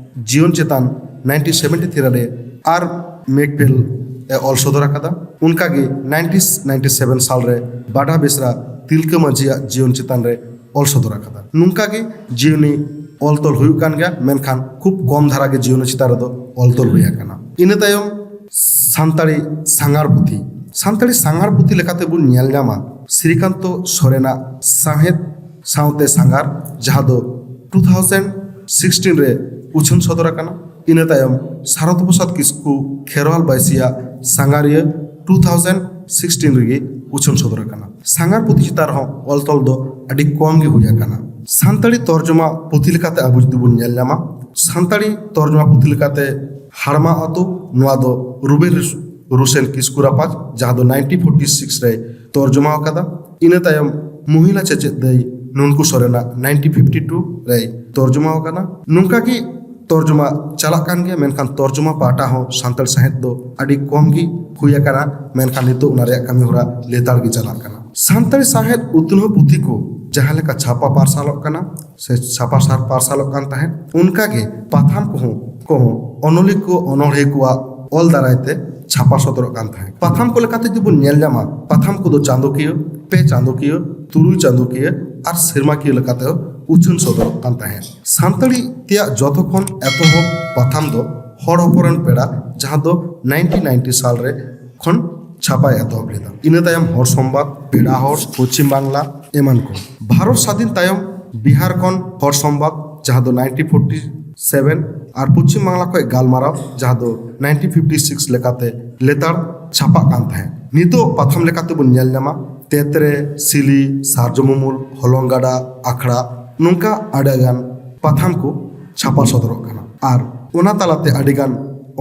ᱡᱤᱭᱚᱱ ᱪᱮᱛᱟᱱ ᱱᱟᱭᱤᱱᱴᱤᱱ ᱥᱮᱵᱷᱮᱱᱴᱤ ᱛᱷᱨᱤ ᱨᱮ ᱟᱨ ᱢᱮᱠᱯᱷᱮᱞ ᱮ ᱚᱞ ᱥᱚᱫᱚᱨ ᱟᱠᱟᱫᱟ᱾ ᱚᱱᱠᱟᱜᱮ ᱱᱟᱭᱤᱱᱴᱤᱱ ᱱᱟᱭᱤᱱᱴᱤ ᱥᱮᱵᱷᱮᱱ ᱥᱟᱞ ᱨᱮ ᱵᱟᱰᱟ ᱵᱮᱥᱨᱟ ᱛᱤᱞᱠᱟᱹ ᱢᱟᱹᱡᱷᱤᱭᱟᱜ ᱡᱤᱭᱚᱱ ᱪᱮᱛᱟᱱ ᱨᱮ ᱚᱞ ᱥᱚᱫᱚᱨ ᱟᱠᱟᱫᱟ᱾ ᱱᱚᱝᱠᱟ ᱜᱮ ᱡᱤᱭᱚᱱᱤ ᱚᱞ ᱛᱚᱞ ᱦᱩᱭᱩᱜ ᱠᱟᱱ ᱜᱮᱭᱟ, ᱢᱮᱱᱠᱷᱟᱱ ᱠᱷᱩᱵ ᱠᱚᱢ ᱫᱷᱟᱨᱟ ᱜᱮ ᱡᱤᱭᱚᱱᱤ ᱪᱮᱛᱟᱱ ᱨᱮᱫᱚ ᱚᱞ ᱛᱚᱞ ᱦᱩᱭ ᱟᱠᱟᱱᱟ᱾ ᱤᱱᱟᱹ ᱛᱟᱭᱚᱢ ᱥᱟᱱᱛᱟᱲᱤ ᱥᱟᱸᱜᱟᱲ ᱯᱩᱛᱷᱤ᱾ ᱥᱟᱱᱛᱟᱲᱤ ᱥᱟᱸᱜᱟᱲ ᱯᱩᱛᱷᱤ ᱞᱮᱠᱟᱛᱮ ᱵᱚᱱ ᱧᱮᱞ ᱧᱟᱢᱟ ᱥᱨᱤᱠᱟᱱᱛᱚ ᱥᱚᱨᱮᱱᱟᱜ ᱥᱟᱶᱦᱮᱫ ᱥᱟᱶᱛᱮ ᱥᱟᱸᱜᱟᱨ, ᱡᱟᱦᱟᱸ ᱫᱚ ᱴᱩ ᱛᱷᱟᱣᱡᱮᱱᱰ ᱥᱤᱠᱥᱴᱤᱱ ᱨᱮ ᱩᱪᱷᱟᱹᱱ ᱥᱚᱫᱚᱨ ᱟᱠᱟᱱᱟ᱾ ᱤᱱᱟᱹ ᱛᱟᱭᱚᱢ ᱥᱟᱨᱚᱫ ᱯᱨᱚᱥᱟᱫᱽ ᱠᱤᱥᱠᱩ ᱠᱷᱮᱨᱣᱟᱞ ᱵᱟᱭᱥᱤᱭᱟᱜ ᱥᱟᱸᱜᱟᱨᱤᱭᱟᱹ ᱴᱩ ᱛᱷᱟᱣᱡᱮᱱᱰ ᱥᱤᱠᱥᱴᱤᱱ ᱨᱮᱜᱮ ᱩᱪᱷᱟᱹᱱ ᱥᱚᱫᱚᱨ ᱟᱠᱟᱱᱟ᱾ ᱥᱟᱸᱜᱟᱲ ᱯᱩᱛᱷᱤ ᱪᱮᱛᱟᱱ ᱨᱮᱦᱚᱸ ᱚᱞ ᱛᱚᱞ ᱫᱚ ᱟᱹᱰᱤ ᱠᱚᱢ ᱜᱮ ᱦᱩᱭ ᱟᱠᱟᱱᱟ᱾ ᱥᱟᱱᱛᱟᱲᱤ ᱛᱚᱨᱡᱚᱢᱟ ᱯᱩᱛᱷᱤ ᱞᱮᱠᱟᱛᱮ ᱟᱵᱚ ᱡᱩᱫᱤ ᱵᱚᱱ ᱧᱮᱞ ᱧᱟᱢᱟ, ᱥᱟᱱᱛᱟᱲᱤ ᱛᱚᱨᱡᱚᱢᱟ ᱯᱩᱛᱷᱤ ᱞᱮᱠᱟᱛᱮ ᱦᱟᱲᱢᱟ ᱟᱛᱳ, ᱱᱚᱣᱟ ᱫᱚ ᱨᱩᱵᱮᱞ ᱨᱩᱥᱮᱱ ᱠᱤᱥᱠᱩ ᱨᱟᱯᱟᱡᱽ, ᱡᱟᱦᱟᱸ ᱫᱚ ᱱᱟᱭᱤᱱᱴᱤᱱ ᱯᱷᱳᱨᱴᱤ ᱥᱤᱠᱥ ᱨᱮᱭ ᱛᱚᱨᱡᱚᱢᱟ ᱟᱠᱟᱫᱟ᱾ ᱤᱱᱟᱹ ᱛᱟᱭᱚᱢ ᱢᱚᱦᱤᱞᱟ ᱪᱮᱪᱮᱫ ᱫᱟᱹᱭ ᱱᱩᱱᱠᱩ ᱥᱚᱨᱮᱱᱟᱜ ᱱᱟᱭᱤᱱᱴᱤᱱ ᱯᱷᱤᱯᱴᱤ ᱴᱩ ᱨᱮᱭ ᱛᱚᱨᱡᱚᱢᱟ ᱟᱠᱟᱱᱟ᱾ ᱱᱚᱝᱠᱟ ᱜᱮ ᱛᱚᱨᱡᱚᱢᱟ ᱪᱟᱞᱟᱜ ᱠᱟᱱ ᱜᱮᱭᱟ, ᱢᱮᱱᱠᱷᱟᱱ ᱛᱚᱨᱡᱚᱢᱟ ᱯᱟᱦᱴᱟ ᱦᱚᱸ ᱥᱟᱱᱛᱟᱲ ᱥᱟᱶᱦᱮᱫ ᱫᱚ ᱟᱹᱰᱤ ᱠᱚᱢ ᱜᱮ ᱦᱩᱭ ᱟᱠᱟᱱᱟ, ᱢᱮᱱᱠᱷᱟᱱ ᱱᱤᱛᱚᱜ ᱚᱱᱟ ᱨᱮᱭᱟᱜ ᱠᱟᱹᱢᱤ ᱦᱚᱨᱟ ᱞᱮᱛᱟᱲ ᱜᱮ ᱪᱟᱞᱟᱜ ᱠᱟᱱᱟ᱾ ᱥᱟᱱᱛᱟᱲᱤ ᱥᱟᱶᱦᱮᱫ ᱩᱛᱱᱟᱹᱣ ᱯᱩᱛᱷᱤ ᱠᱚ ᱡᱟᱦᱟᱸ ᱞᱮᱠᱟ ᱪᱷᱟᱯᱟ ᱯᱟᱨᱥᱟᱞᱚᱜ ᱠᱟᱱᱟ, ᱥᱮ ᱪᱷᱟᱯᱟ ᱥᱟᱨ ᱯᱟᱨᱥᱟᱞᱚᱜ ᱠᱟᱱ ᱛᱟᱦᱮᱸᱫ, ᱚᱱᱠᱟ ᱜᱮ ᱯᱟᱛᱷᱟᱢ ᱠᱚᱦᱚᱸ, ᱠᱚᱦᱚᱸ ᱚᱱᱚᱞᱤᱭᱟᱹ ᱠᱚ, ᱚᱱᱚᱬᱦᱤᱭᱟᱹ ᱠᱚᱣᱟᱜ ᱚᱞ ᱫᱟᱨᱟᱭ ᱛᱮ ᱪᱷᱟᱯᱟ ᱥᱚᱫᱚᱨᱚᱜ ᱠᱟᱱ ᱛᱟᱦᱮᱸᱫ᱾ ᱯᱟᱛᱷᱟᱢ ᱠᱚ ᱞᱮᱠᱟᱛᱮ ᱡᱩᱫᱤ ᱵᱚᱱ ᱧᱮᱞ ᱧᱟᱢᱟ, ᱯᱟᱛᱷᱟᱢ ᱠᱚᱫᱚ ᱪᱟᱸᱫᱚᱠᱤᱭᱟᱹ, ᱯᱮ ᱪᱟᱸᱫᱚᱠᱤᱭᱟᱹ, ᱛᱩᱨᱩᱭ ᱪᱟᱸᱫᱚᱠᱤᱭᱟᱹ ᱟᱨ ᱥᱮᱨᱢᱟᱠᱤᱭᱟᱹ ᱞᱮᱠᱟᱛᱮ ᱩᱪᱷᱟᱹᱱ ᱥᱚᱫᱚᱨᱚᱜ ᱠᱟᱱ ᱛᱟᱦᱮᱸᱫ᱾ ᱥᱟᱱᱛᱟᱲᱤ ᱛᱮᱭᱟᱜ ᱡᱚᱛᱚ ᱠᱷᱚᱱ ᱮᱛᱚᱦᱚᱵ ᱯᱟᱛᱷᱟᱢ ᱫᱚ ᱦᱚᱲ ᱦᱚᱯᱚᱱ ᱨᱮᱱ ᱯᱮᱲᱟ, ᱡᱟᱦᱟᱸ ᱫᱚ ᱱᱟᱭᱤᱱᱴᱤᱱ ᱱᱟᱭᱤᱱᱴᱤ ᱥᱟᱞ ᱨᱮ ᱠᱷᱚᱱ ᱪᱷᱟᱯᱟᱭ ᱮᱛᱚᱦᱚᱵ ᱞᱮᱫᱟ᱾ ᱤᱱᱟᱹ ᱛᱟᱭᱚᱢ ᱦᱚᱲ ᱥᱚᱢᱵᱟᱫ, ᱯᱮᱲᱟ ᱦᱚᱲ, ᱯᱚᱪᱷᱤᱢ ᱵᱟᱝᱞᱟ ᱮᱢᱟᱱ ᱠᱚ᱾ ᱵᱷᱟᱨᱚᱛ ᱥᱟᱹᱫᱷᱤᱱ ᱛᱟᱭᱚᱢ ᱵᱤᱦᱟᱨ ᱠᱷᱚᱱ ᱦᱚᱲ ᱥᱚᱢᱵᱟᱫ, ᱡᱟᱦᱟᱸ ᱫᱚ nineteen forty seven, ᱟᱨ ᱯᱚᱪᱷᱤᱢ ᱵᱟᱝᱞᱟ ᱠᱷᱚᱱ ᱜᱟᱞᱢᱟᱨᱟᱣ, ᱡᱟᱦᱟᱸ ᱫᱚ nineteen fifty six ᱞᱮᱠᱟᱛᱮ ᱞᱮᱛᱟᱲ ᱪᱷᱟᱯᱟᱜ ᱠᱟᱱ ᱛᱟᱦᱮᱸᱫ᱾ ᱱᱤᱛᱚᱜ ᱯᱟᱛᱷᱟᱢ ᱞᱮᱠᱟᱛᱮ ᱵᱚᱱ ᱧᱮᱞ ᱧᱟᱢᱟ ᱛᱮᱛᱨᱮ, ᱥᱤᱞᱤ, ᱥᱟᱨᱡᱚᱢ ᱩᱢᱩᱞ, ᱦᱚᱞᱚᱝ ᱜᱟᱰᱟ, ᱟᱠᱷᱲᱟ, ᱱᱚᱝᱠᱟ ᱟᱹᱰᱤᱜᱟᱱ ᱯᱟᱛᱷᱟᱢ ᱠᱚ ᱪᱷᱟᱯᱟ ᱥᱚᱫᱚᱨᱚᱜ ᱠᱟᱱᱟ᱾ ᱟᱨ ᱚᱱᱟ ᱛᱟᱞᱟᱛᱮ ᱟᱹᱰᱤᱜᱟᱱ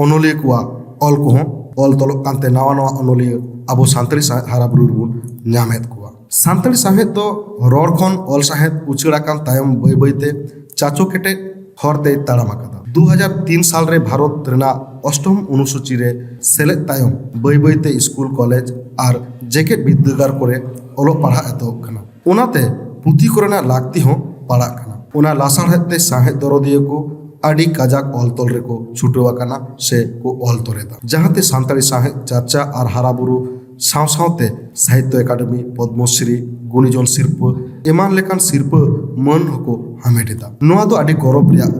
ᱚᱱᱚᱞᱤᱭᱟᱹ ᱠᱚᱣᱟᱜ ᱚᱞ ᱠᱚᱦᱚᱸ ᱚᱞ ᱛᱚᱞᱚᱜ ᱠᱟᱱᱛᱮ ᱱᱟᱣᱟ ᱱᱟᱣᱟ ᱚᱱᱚᱞᱤᱭᱟᱹ ᱟᱵᱚ ᱥᱟᱱᱛᱟᱲᱤ ᱥᱟᱶᱦᱮᱫ ᱦᱟᱨᱟ ᱵᱩᱨᱩ ᱨᱮᱵᱚᱱ ᱧᱟᱢᱮᱫ ᱠᱚᱣᱟ᱾ ᱥᱟᱱᱛᱟᱲᱤ ᱥᱟᱶᱦᱮᱫ ᱫᱚ ᱨᱚᱲ ᱠᱷᱚᱱ ᱚᱞ ᱥᱟᱶᱦᱮᱫ ᱩᱪᱟᱹᱲ ᱟᱠᱟᱱ ᱛᱟᱭᱚᱢ ᱵᱟᱹᱭ ᱵᱟᱹᱭᱛᱮ ᱪᱟᱪᱳ ᱠᱮᱴᱮᱡ ᱦᱚᱨ ᱛᱮᱭ ᱛᱟᱲᱟᱢ ᱟᱠᱟᱫᱟ᱾ ᱫᱩ ᱦᱟᱡᱟᱨ ᱛᱤᱱ ᱥᱟᱞ ᱨᱮ ᱵᱷᱟᱨᱚᱛ ᱨᱮᱱᱟᱜ ᱚᱥᱴᱚᱢ ᱚᱱᱩᱥᱩᱪᱤ ᱨᱮ ᱥᱮᱞᱮᱫ ᱛᱟᱭᱚᱢ ᱵᱟᱹᱭ ᱵᱟᱹᱭᱛᱮ ᱥᱠᱩᱞ, ᱠᱚᱞᱮᱡᱽ ᱟᱨ ᱡᱮᱜᱮᱫ ᱵᱤᱨᱫᱟᱹᱜᱟᱲ ᱠᱚᱨᱮ ᱚᱞᱚᱜ ᱯᱟᱲᱦᱟᱜ ᱮᱛᱚᱦᱚᱵ ᱠᱟᱱᱟ᱾ ᱚᱱᱟᱛᱮ ᱯᱩᱛᱷᱤ ᱠᱚᱨᱮᱱᱟᱜ ᱞᱟᱹᱠᱛᱤ ᱦᱚᱸ ᱯᱟᱲᱟᱜ ᱠᱟᱱᱟ᱾ ᱚᱱᱟ ᱞᱟᱥᱟᱲᱦᱮᱫ ᱛᱮ ᱥᱟᱶᱦᱮᱫ ᱫᱚᱨᱚᱫᱤᱭᱟᱹ ᱠᱚ ᱟᱹᱰᱤ ᱠᱟᱡᱟᱠ ᱚᱞ ᱛᱚᱞ ᱨᱮᱠᱚ ᱪᱷᱩᱴᱟᱹᱣ ᱟᱠᱟᱱᱟ ᱥᱮ ᱠᱚ ᱚᱞ ᱛᱚᱞᱮᱫᱟ, ᱡᱟᱦᱟᱸᱛᱮ ᱥᱟᱱᱛᱟᱲᱤ ᱥᱟᱶᱦᱮᱫ ᱪᱟᱨᱪᱟ ᱟᱨ ᱦᱟᱨᱟ ᱵᱩᱨᱩ ᱥᱟᱶ ᱥᱟᱶᱛᱮ ᱥᱟᱦᱤᱛᱛᱚ ᱮᱠᱟᱰᱮᱢᱤ, ᱯᱚᱫᱽᱢᱚᱥᱨᱤ, ᱜᱩᱱᱤᱡᱚᱱ ᱥᱤᱨᱯᱟᱹ ᱮᱢᱟᱱ ᱞᱮᱠᱟᱱ ᱥᱤᱨᱯᱟᱹ ᱢᱟᱹᱱ ᱦᱚᱸᱠᱚ ᱦᱟᱢᱮᱴ ᱮᱫᱟ᱾ ᱱᱚᱣᱟ ᱫᱚ ᱟᱹᱰᱤ ᱜᱚᱨᱚᱵᱽ ᱨᱮᱭᱟᱜ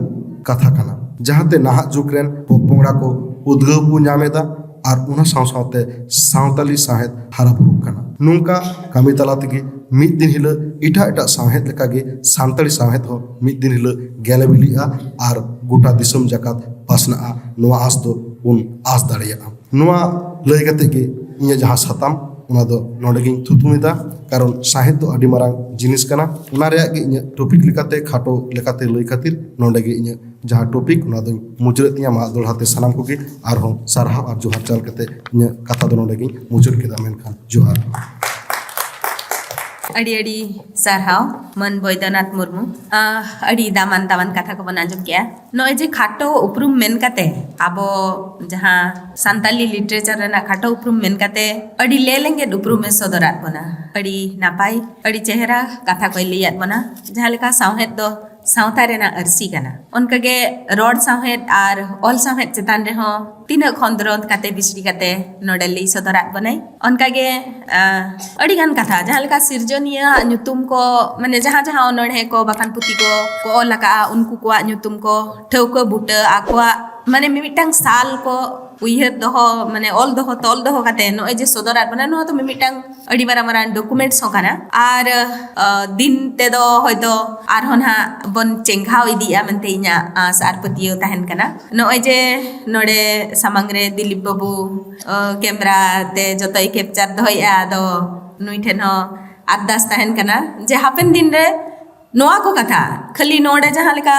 ᱠᱟᱛᱷᱟ ᱠᱟᱱᱟ, ᱡᱟᱦᱟᱸᱛᱮ ᱱᱟᱦᱟᱜ ᱡᱩᱜᱽ ᱨᱮᱱ ᱯᱚᱯᱚᱝᱲᱟ ᱠᱚ ᱩᱫᱽᱜᱟᱹᱣ ᱠᱚ ᱧᱟᱢ ᱮᱫᱟ ᱟᱨ ᱚᱱᱟ ᱥᱟᱶ ᱥᱟᱶᱛᱮ ᱥᱟᱶᱛᱟᱞᱤ ᱥᱟᱶᱦᱮᱫ ᱦᱟᱨᱟ ᱵᱩᱨᱩᱜ ᱠᱟᱱᱟ᱾ ᱱᱚᱝᱠᱟ ᱠᱟᱹᱢᱤ ᱛᱟᱞᱟ ᱛᱮᱜᱮ ᱢᱤᱫ ᱫᱤᱱ ᱦᱤᱞᱳᱜ ᱮᱴᱟᱜ ᱮᱴᱟᱜ ᱥᱟᱶᱦᱮᱫ ᱞᱮᱠᱟᱜᱮ ᱥᱟᱱᱛᱟᱲᱤ ᱥᱟᱶᱦᱮᱫ ᱦᱚᱸ ᱢᱤᱫ ᱫᱤᱱ ᱦᱤᱞᱳᱜ ᱜᱮᱞᱮ ᱵᱤᱞᱤᱜᱼᱟ ᱟᱨ ᱜᱚᱴᱟ ᱫᱤᱥᱚᱢ ᱡᱟᱠᱟᱛ ᱯᱟᱥᱱᱟᱜᱼᱟ, ᱱᱚᱣᱟ ᱟᱸᱥ ᱫᱚ ᱵᱚᱱ ᱟᱸᱥ ᱫᱟᱲᱮᱭᱟᱜᱼᱟ᱾ ᱱᱚᱣᱟ ᱞᱟᱹᱭ ᱠᱟᱛᱮ ᱜᱮ ᱤᱧᱟᱹᱜ ᱡᱟᱦᱟᱸ ᱥᱟᱛᱟᱢ, ᱚᱱᱟ ᱫᱚ ᱱᱚᱰᱮ ᱜᱤᱧ ᱛᱷᱩᱛᱩᱢ ᱮᱫᱟ, ᱠᱟᱨᱚᱱ ᱥᱟᱶᱦᱮᱫ ᱫᱚ ᱟᱹᱰᱤ ᱢᱟᱨᱟᱝ ᱡᱤᱱᱤᱥ ᱠᱟᱱᱟ᱾ ᱚᱱᱟ ᱨᱮᱭᱟᱜ ᱜᱮ ᱤᱧᱟᱹᱜ ᱴᱚᱯᱤᱠ ᱞᱮᱠᱟᱛᱮ, ᱠᱷᱟᱴᱚ ᱞᱮᱠᱟᱛᱮ ᱞᱟᱹᱭ ᱠᱷᱟᱹᱛᱤᱨ ᱱᱚᱰᱮ ᱜᱮ ᱤᱧᱟᱹᱜ ᱡᱟᱦᱟᱸ ᱴᱚᱯᱤᱠ, ᱚᱱᱟ ᱫᱚᱧ ᱢᱩᱪᱟᱹᱫ ᱛᱤᱧᱟ᱾ ᱢᱟ ᱫᱚᱦᱲᱟ ᱛᱮ ᱥᱟᱱᱟᱢ ᱠᱚᱜᱮ ᱟᱨᱦᱚᱸ ᱥᱟᱨᱦᱟᱣ ᱟᱨ ᱡᱚᱦᱟᱨ ᱪᱟᱞ ᱠᱟᱛᱮ ᱤᱧᱟᱹᱜ ᱠᱟᱛᱷᱟ ᱫᱚ ᱱᱚᱰᱮ ᱜᱤᱧ ᱢᱩᱪᱟᱹᱫ ᱠᱮᱫᱟ᱾ ᱢᱮᱱᱠᱷᱟᱱ ᱡᱚᱦᱟᱨ᱾ ᱟᱹᱰᱤ ᱟᱹᱰᱤ ᱥᱟᱨᱦᱟᱣ ᱢᱟᱹᱱ ᱵᱚᱭᱫᱚᱱᱟᱛᱷ ᱢᱩᱨᱢᱩ᱾ ᱟᱦ, ᱟᱹᱰᱤ ᱫᱟᱢᱟᱱ ᱫᱟᱢᱟᱱ ᱠᱟᱛᱷᱟ ᱠᱚᱵᱚᱱ ᱟᱸᱡᱚᱢ ᱠᱮᱜᱼᱟ᱾ ᱱᱚᱜᱼᱚᱭ ᱡᱮ ᱠᱷᱟᱴᱚ ᱩᱯᱨᱩᱢ ᱢᱮᱱ ᱠᱟᱛᱮ, ᱟᱵᱚ ᱡᱟᱦᱟᱸ ᱥᱟᱱᱛᱟᱞᱤ ᱞᱤᱴᱟᱨᱮᱪᱟᱨ ᱨᱮᱱᱟᱜ ᱠᱷᱟᱴᱚ ᱩᱯᱨᱩᱢ ᱢᱮᱱ ᱠᱟᱛᱮ ᱟᱹᱰᱤ ᱞᱮᱞᱮᱸᱜᱮᱫ ᱩᱯᱨᱩᱢ ᱮ ᱥᱚᱫᱚᱨᱟᱫ ᱵᱚᱱᱟ᱾ ᱟᱹᱰᱤ ᱱᱟᱯᱟᱭ, ᱟᱹᱰᱤ ᱪᱮᱦᱨᱟ ᱠᱟᱛᱷᱟ ᱠᱚᱭ ᱞᱟᱹᱭᱟᱫ ᱵᱚᱱᱟ᱾ ᱡᱟᱦᱟᱸ ᱞᱮᱠᱟ ᱥᱟᱶᱦᱮᱫ ᱫᱚ ᱥᱟᱶᱛᱟ ᱨᱮᱱᱟᱜ ᱟᱹᱨᱥᱤ ᱠᱟᱱᱟ, ᱚᱱᱠᱟᱜᱮ ᱨᱚᱲ ᱥᱟᱶᱦᱮᱫ ᱟᱨ ᱚᱞ ᱥᱟᱶᱦᱮᱫ ᱪᱮᱛᱟᱱ ᱨᱮᱦᱚᱸ ᱛᱤᱱᱟᱹᱜ ᱠᱷᱚᱸᱫᱽᱨᱚᱸᱫᱽ ᱠᱟᱛᱮ ᱵᱤᱥᱲᱤ ᱠᱟᱛᱮ ᱱᱚᱰᱮ ᱞᱟᱹᱭ ᱥᱚᱫᱚᱨᱟᱜ ᱵᱚᱱᱟᱭ᱾ ᱚᱱᱠᱟᱜᱮ, ᱟᱸ, ᱟᱹᱰᱤᱜᱟᱱ ᱠᱟᱛᱷᱟ, ᱡᱟᱦᱟᱸ ᱞᱮᱠᱟ ᱥᱤᱨᱡᱚᱱᱤᱭᱟᱹ ᱟᱜ ᱧᱩᱛᱩᱢ ᱠᱚ, ᱢᱟᱱᱮ ᱡᱟᱦᱟᱸ ᱡᱟᱦᱟᱸ ᱚᱱᱚᱬᱦᱮ ᱠᱚ ᱵᱟᱠᱷᱟᱱ ᱯᱩᱛᱷᱤ ᱠᱚ ᱠᱚ ᱚᱞ ᱟᱠᱟᱫᱼᱟ, ᱩᱱᱠᱩ ᱠᱚᱣᱟᱜ ᱧᱩᱛᱩᱢ ᱠᱚ ᱴᱷᱟᱹᱣᱠᱟᱹ ᱵᱩᱴᱟᱹ, ᱟᱠᱚᱣᱟᱜ ᱢᱟᱱᱮ ᱢᱤᱢᱤᱫᱴᱟᱝ ᱥᱟᱞ ᱠᱚ ᱩᱭᱦᱟᱹᱨ ᱫᱚᱦᱚ, ᱢᱟᱱᱮ ᱚᱞ ᱫᱚᱦᱚ, ᱛᱚᱞ ᱫᱚᱦᱚ ᱠᱟᱛᱮ ᱱᱚᱜᱼᱚᱭ ᱡᱮ ᱥᱚᱫᱚᱨᱟᱫ ᱵᱚᱱᱟ, ᱱᱚᱣᱟ ᱫᱚ ᱢᱤᱢᱤᱫᱴᱟᱝ ᱟᱹᱰᱤ ᱢᱟᱨᱟᱝ ᱢᱟᱨᱟᱝ documents ᱦᱚᱸ ᱠᱟᱱᱟ᱾ ᱟᱨ ᱫᱤᱱ ᱛᱮᱫᱚ ᱦᱚᱭᱛᱳ ᱟᱨᱦᱚᱸ ᱱᱟᱦᱟᱜ ᱵᱚᱱ ᱪᱮᱸᱜᱷᱟᱣ ᱤᱫᱤᱜᱼᱟ ᱢᱮᱱᱛᱮ ᱤᱧᱟᱹᱜ ᱟᱸᱥ ᱟᱨ ᱯᱟᱹᱛᱭᱟᱹᱣ ᱛᱟᱦᱮᱱ ᱠᱟᱱᱟ᱾ ᱱᱚᱜᱼᱚᱭ ᱡᱮ ᱱᱚᱰᱮ ᱥᱟᱢᱟᱝ ᱨᱮ ᱫᱤᱞᱤᱯ ᱵᱟᱹᱵᱩ ᱠᱮᱢᱨᱟ ᱛᱮ ᱡᱚᱛᱚᱭ capture ᱫᱚᱦᱚᱭᱮᱫᱼᱟ, ᱟᱫᱚ ᱱᱩᱭ ᱴᱷᱮᱱ ᱦᱚᱸ ᱟᱨᱫᱟᱥ ᱛᱟᱦᱮᱱ ᱠᱟᱱᱟ ᱡᱮ ᱦᱟᱯᱮᱱ ᱫᱤᱱ ᱨᱮ ᱱᱚᱣᱟ ᱠᱚ ᱠᱟᱛᱷᱟ ᱠᱷᱟᱹᱞᱤ ᱱᱚᱰᱮ ᱡᱟᱦᱟᱸ ᱞᱮᱠᱟ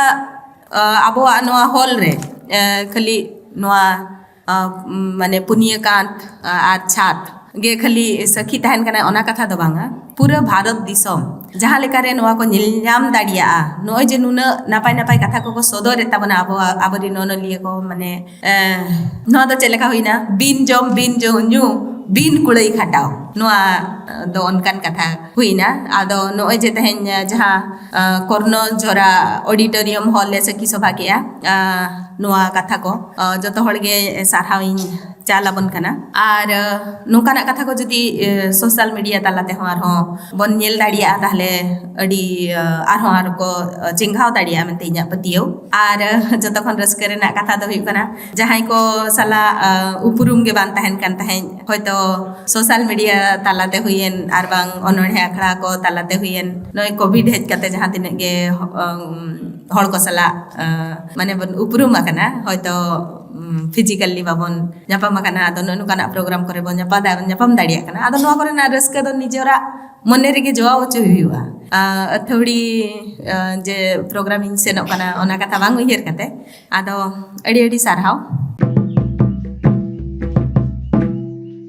ᱟᱵᱚᱣᱟᱜ ᱱᱚᱣᱟ ᱦᱚᱞ ᱨᱮ ᱠᱷᱟᱹᱞᱤ ᱱᱚᱣᱟ ᱢᱟᱱᱮ ᱯᱩᱱᱭᱟᱹ ᱠᱟᱸᱛ ᱟᱨ ᱪᱷᱟᱛ ᱜᱮ ᱠᱷᱟᱹᱞᱤ ᱥᱟᱹᱠᱷᱤ ᱛᱟᱦᱮᱱ ᱠᱟᱱᱟ, ᱚᱱᱟ ᱠᱟᱛᱷᱟ ᱫᱚ ᱵᱟᱝᱟ᱾ ᱯᱩᱨᱟᱹ ᱵᱷᱟᱨᱚᱛ ᱫᱤᱥᱚᱢ ᱡᱟᱦᱟᱸ ᱞᱮᱠᱟᱨᱮ ᱱᱚᱣᱟ ᱠᱚ ᱧᱮᱞ ᱧᱟᱢ ᱫᱟᱲᱮᱭᱟᱜᱼᱟ, ᱱᱚᱜᱼᱚᱭ ᱡᱮ ᱱᱩᱱᱟᱹᱜ ᱱᱟᱯᱟᱭ ᱱᱟᱯᱟᱭ ᱠᱟᱛᱷᱟ ᱠᱚᱠᱚ ᱥᱚᱫᱚᱨᱮᱫ ᱛᱟᱵᱚᱱᱟ ᱟᱵᱚᱣᱟᱜ, ᱟᱵᱚᱨᱮᱱ ᱚᱱᱚᱞᱤᱭᱟᱹ ᱠᱚ, ᱢᱟᱱᱮ ᱱᱚᱣᱟ ᱫᱚ ᱪᱮᱫ ᱞᱮᱠᱟ ᱦᱩᱭᱱᱟ? ᱵᱤᱱ ᱡᱚᱢ ᱵᱤᱱ ᱡᱚᱢ ᱧᱩ ᱵᱤᱱ ᱠᱩᱲᱟᱹᱭ ᱠᱷᱟᱴᱟᱣ, ᱱᱚᱣᱟ ᱫᱚ ᱚᱱᱠᱟᱱ ᱠᱟᱛᱷᱟ ᱦᱩᱭᱱᱟ᱾ ᱟᱫᱚ ᱱᱚᱜᱼᱚᱭ ᱡᱮ ᱛᱮᱦᱮᱧ ᱡᱟᱦᱟᱸ ᱠᱚᱨᱱᱚ ᱡᱷᱚᱨᱟ auditorium hall ᱞᱮ ᱥᱟᱹᱠᱷᱤ ᱥᱚᱵᱷᱟ ᱠᱮᱜᱼᱟ, ᱱᱚᱣᱟ ᱠᱟᱛᱷᱟ ᱠᱚ ᱡᱚᱛᱚ ᱦᱚᱲ ᱜᱮ ᱥᱟᱨᱦᱟᱣ ᱤᱧ ᱪᱟᱞ ᱟᱵᱚᱱ ᱠᱟᱱᱟ᱾ ᱟᱨ ᱱᱚᱝᱠᱟᱱᱟᱜ ᱠᱟᱛᱷᱟ ᱠᱚ ᱡᱩᱫᱤ social media ᱛᱟᱞᱟ ᱛᱮᱦᱚᱸ ᱟᱨᱦᱚᱸ ᱵᱚᱱ ᱧᱮᱞ ᱫᱟᱲᱮᱭᱟᱜᱼᱟ, ᱛᱟᱦᱞᱮ ᱟᱹᱰᱤ ᱟᱨᱦᱚᱸ ᱟᱨ ᱠᱚ ᱪᱮᱸᱜᱷᱟᱣ ᱫᱟᱲᱮᱭᱟᱜᱼᱟ ᱢᱮᱱᱛᱮ ᱤᱧᱟᱹᱜ ᱯᱟᱹᱛᱭᱟᱹᱣ᱾ ᱟᱨ ᱡᱚᱛᱚ ᱠᱷᱚᱱ ᱨᱟᱹᱥᱠᱟᱹ ᱨᱮᱱᱟᱜ ᱠᱟᱛᱷᱟ ᱫᱚ ᱦᱩᱭᱩᱜ ᱠᱟᱱᱟ, ᱡᱟᱦᱟᱸᱭ ᱠᱚ ᱥᱟᱞᱟᱜ ᱩᱯᱨᱩᱢ ᱜᱮ ᱵᱟᱝ ᱛᱟᱦᱮᱱ ᱠᱟᱱ ᱛᱟᱦᱮᱸᱫ, ᱦᱚᱭᱛᱳ social media ᱛᱟᱞᱟᱛᱮ ᱦᱩᱭᱮᱱ ᱟᱨ ᱵᱟᱝ ᱚᱱᱚᱬᱦᱮ ᱟᱠᱷᱲᱟ ᱠᱚ ᱛᱟᱞᱟᱛᱮ ᱦᱩᱭᱮᱱ, ᱱᱚᱜᱼᱚᱭ COVID ᱦᱮᱡ ᱠᱟᱛᱮ ᱡᱟᱦᱟᱸ ᱛᱤᱱᱟᱹᱜ ᱜᱮ ᱦᱚᱲ ᱠᱚ ᱥᱟᱞᱟᱜ ᱢᱟᱱᱮ ᱵᱚᱱ ᱩᱯᱨᱩᱢ ᱟᱠᱟᱱᱟ, ᱦᱚᱭᱛᱳ physically ᱵᱟᱵᱚᱱ ᱧᱟᱯᱟᱢ ᱟᱠᱟᱱᱟ, ᱟᱫᱚ ᱱᱚᱜᱼᱚ ᱱᱚᱝᱠᱟᱱᱟᱜ program ᱠᱚᱨᱮ ᱵᱚᱱ ᱧᱟᱯᱟᱢ ᱧᱟᱯᱟᱢ ᱫᱟᱲᱮᱭᱟᱜ ᱠᱟᱱᱟ᱾ ᱟᱫᱚ ᱱᱚᱣᱟ ᱠᱚᱨᱮᱱᱟᱜ ᱨᱟᱹᱥᱠᱟᱹ ᱫᱚ ᱱᱤᱡᱮᱨᱟᱜ ᱢᱚᱱᱮ ᱨᱮᱜᱮ ᱡᱚᱣᱟᱣ ᱦᱚᱪᱚ ᱦᱩᱭᱩᱜᱼᱟ᱾ ᱟᱹᱛᱷᱟᱹᱣᱲᱤ ᱡᱮ program ᱤᱧ ᱥᱮᱱᱚᱜ ᱠᱟᱱᱟ, ᱚᱱᱟ ᱠᱟᱛᱷᱟ ᱵᱟᱝ ᱩᱭᱦᱟᱹᱨ ᱠᱟᱛᱮ᱾ ᱟᱫᱚ ᱟᱹᱰᱤ ᱟᱹᱰᱤ ᱥᱟᱨᱦᱟᱣ᱾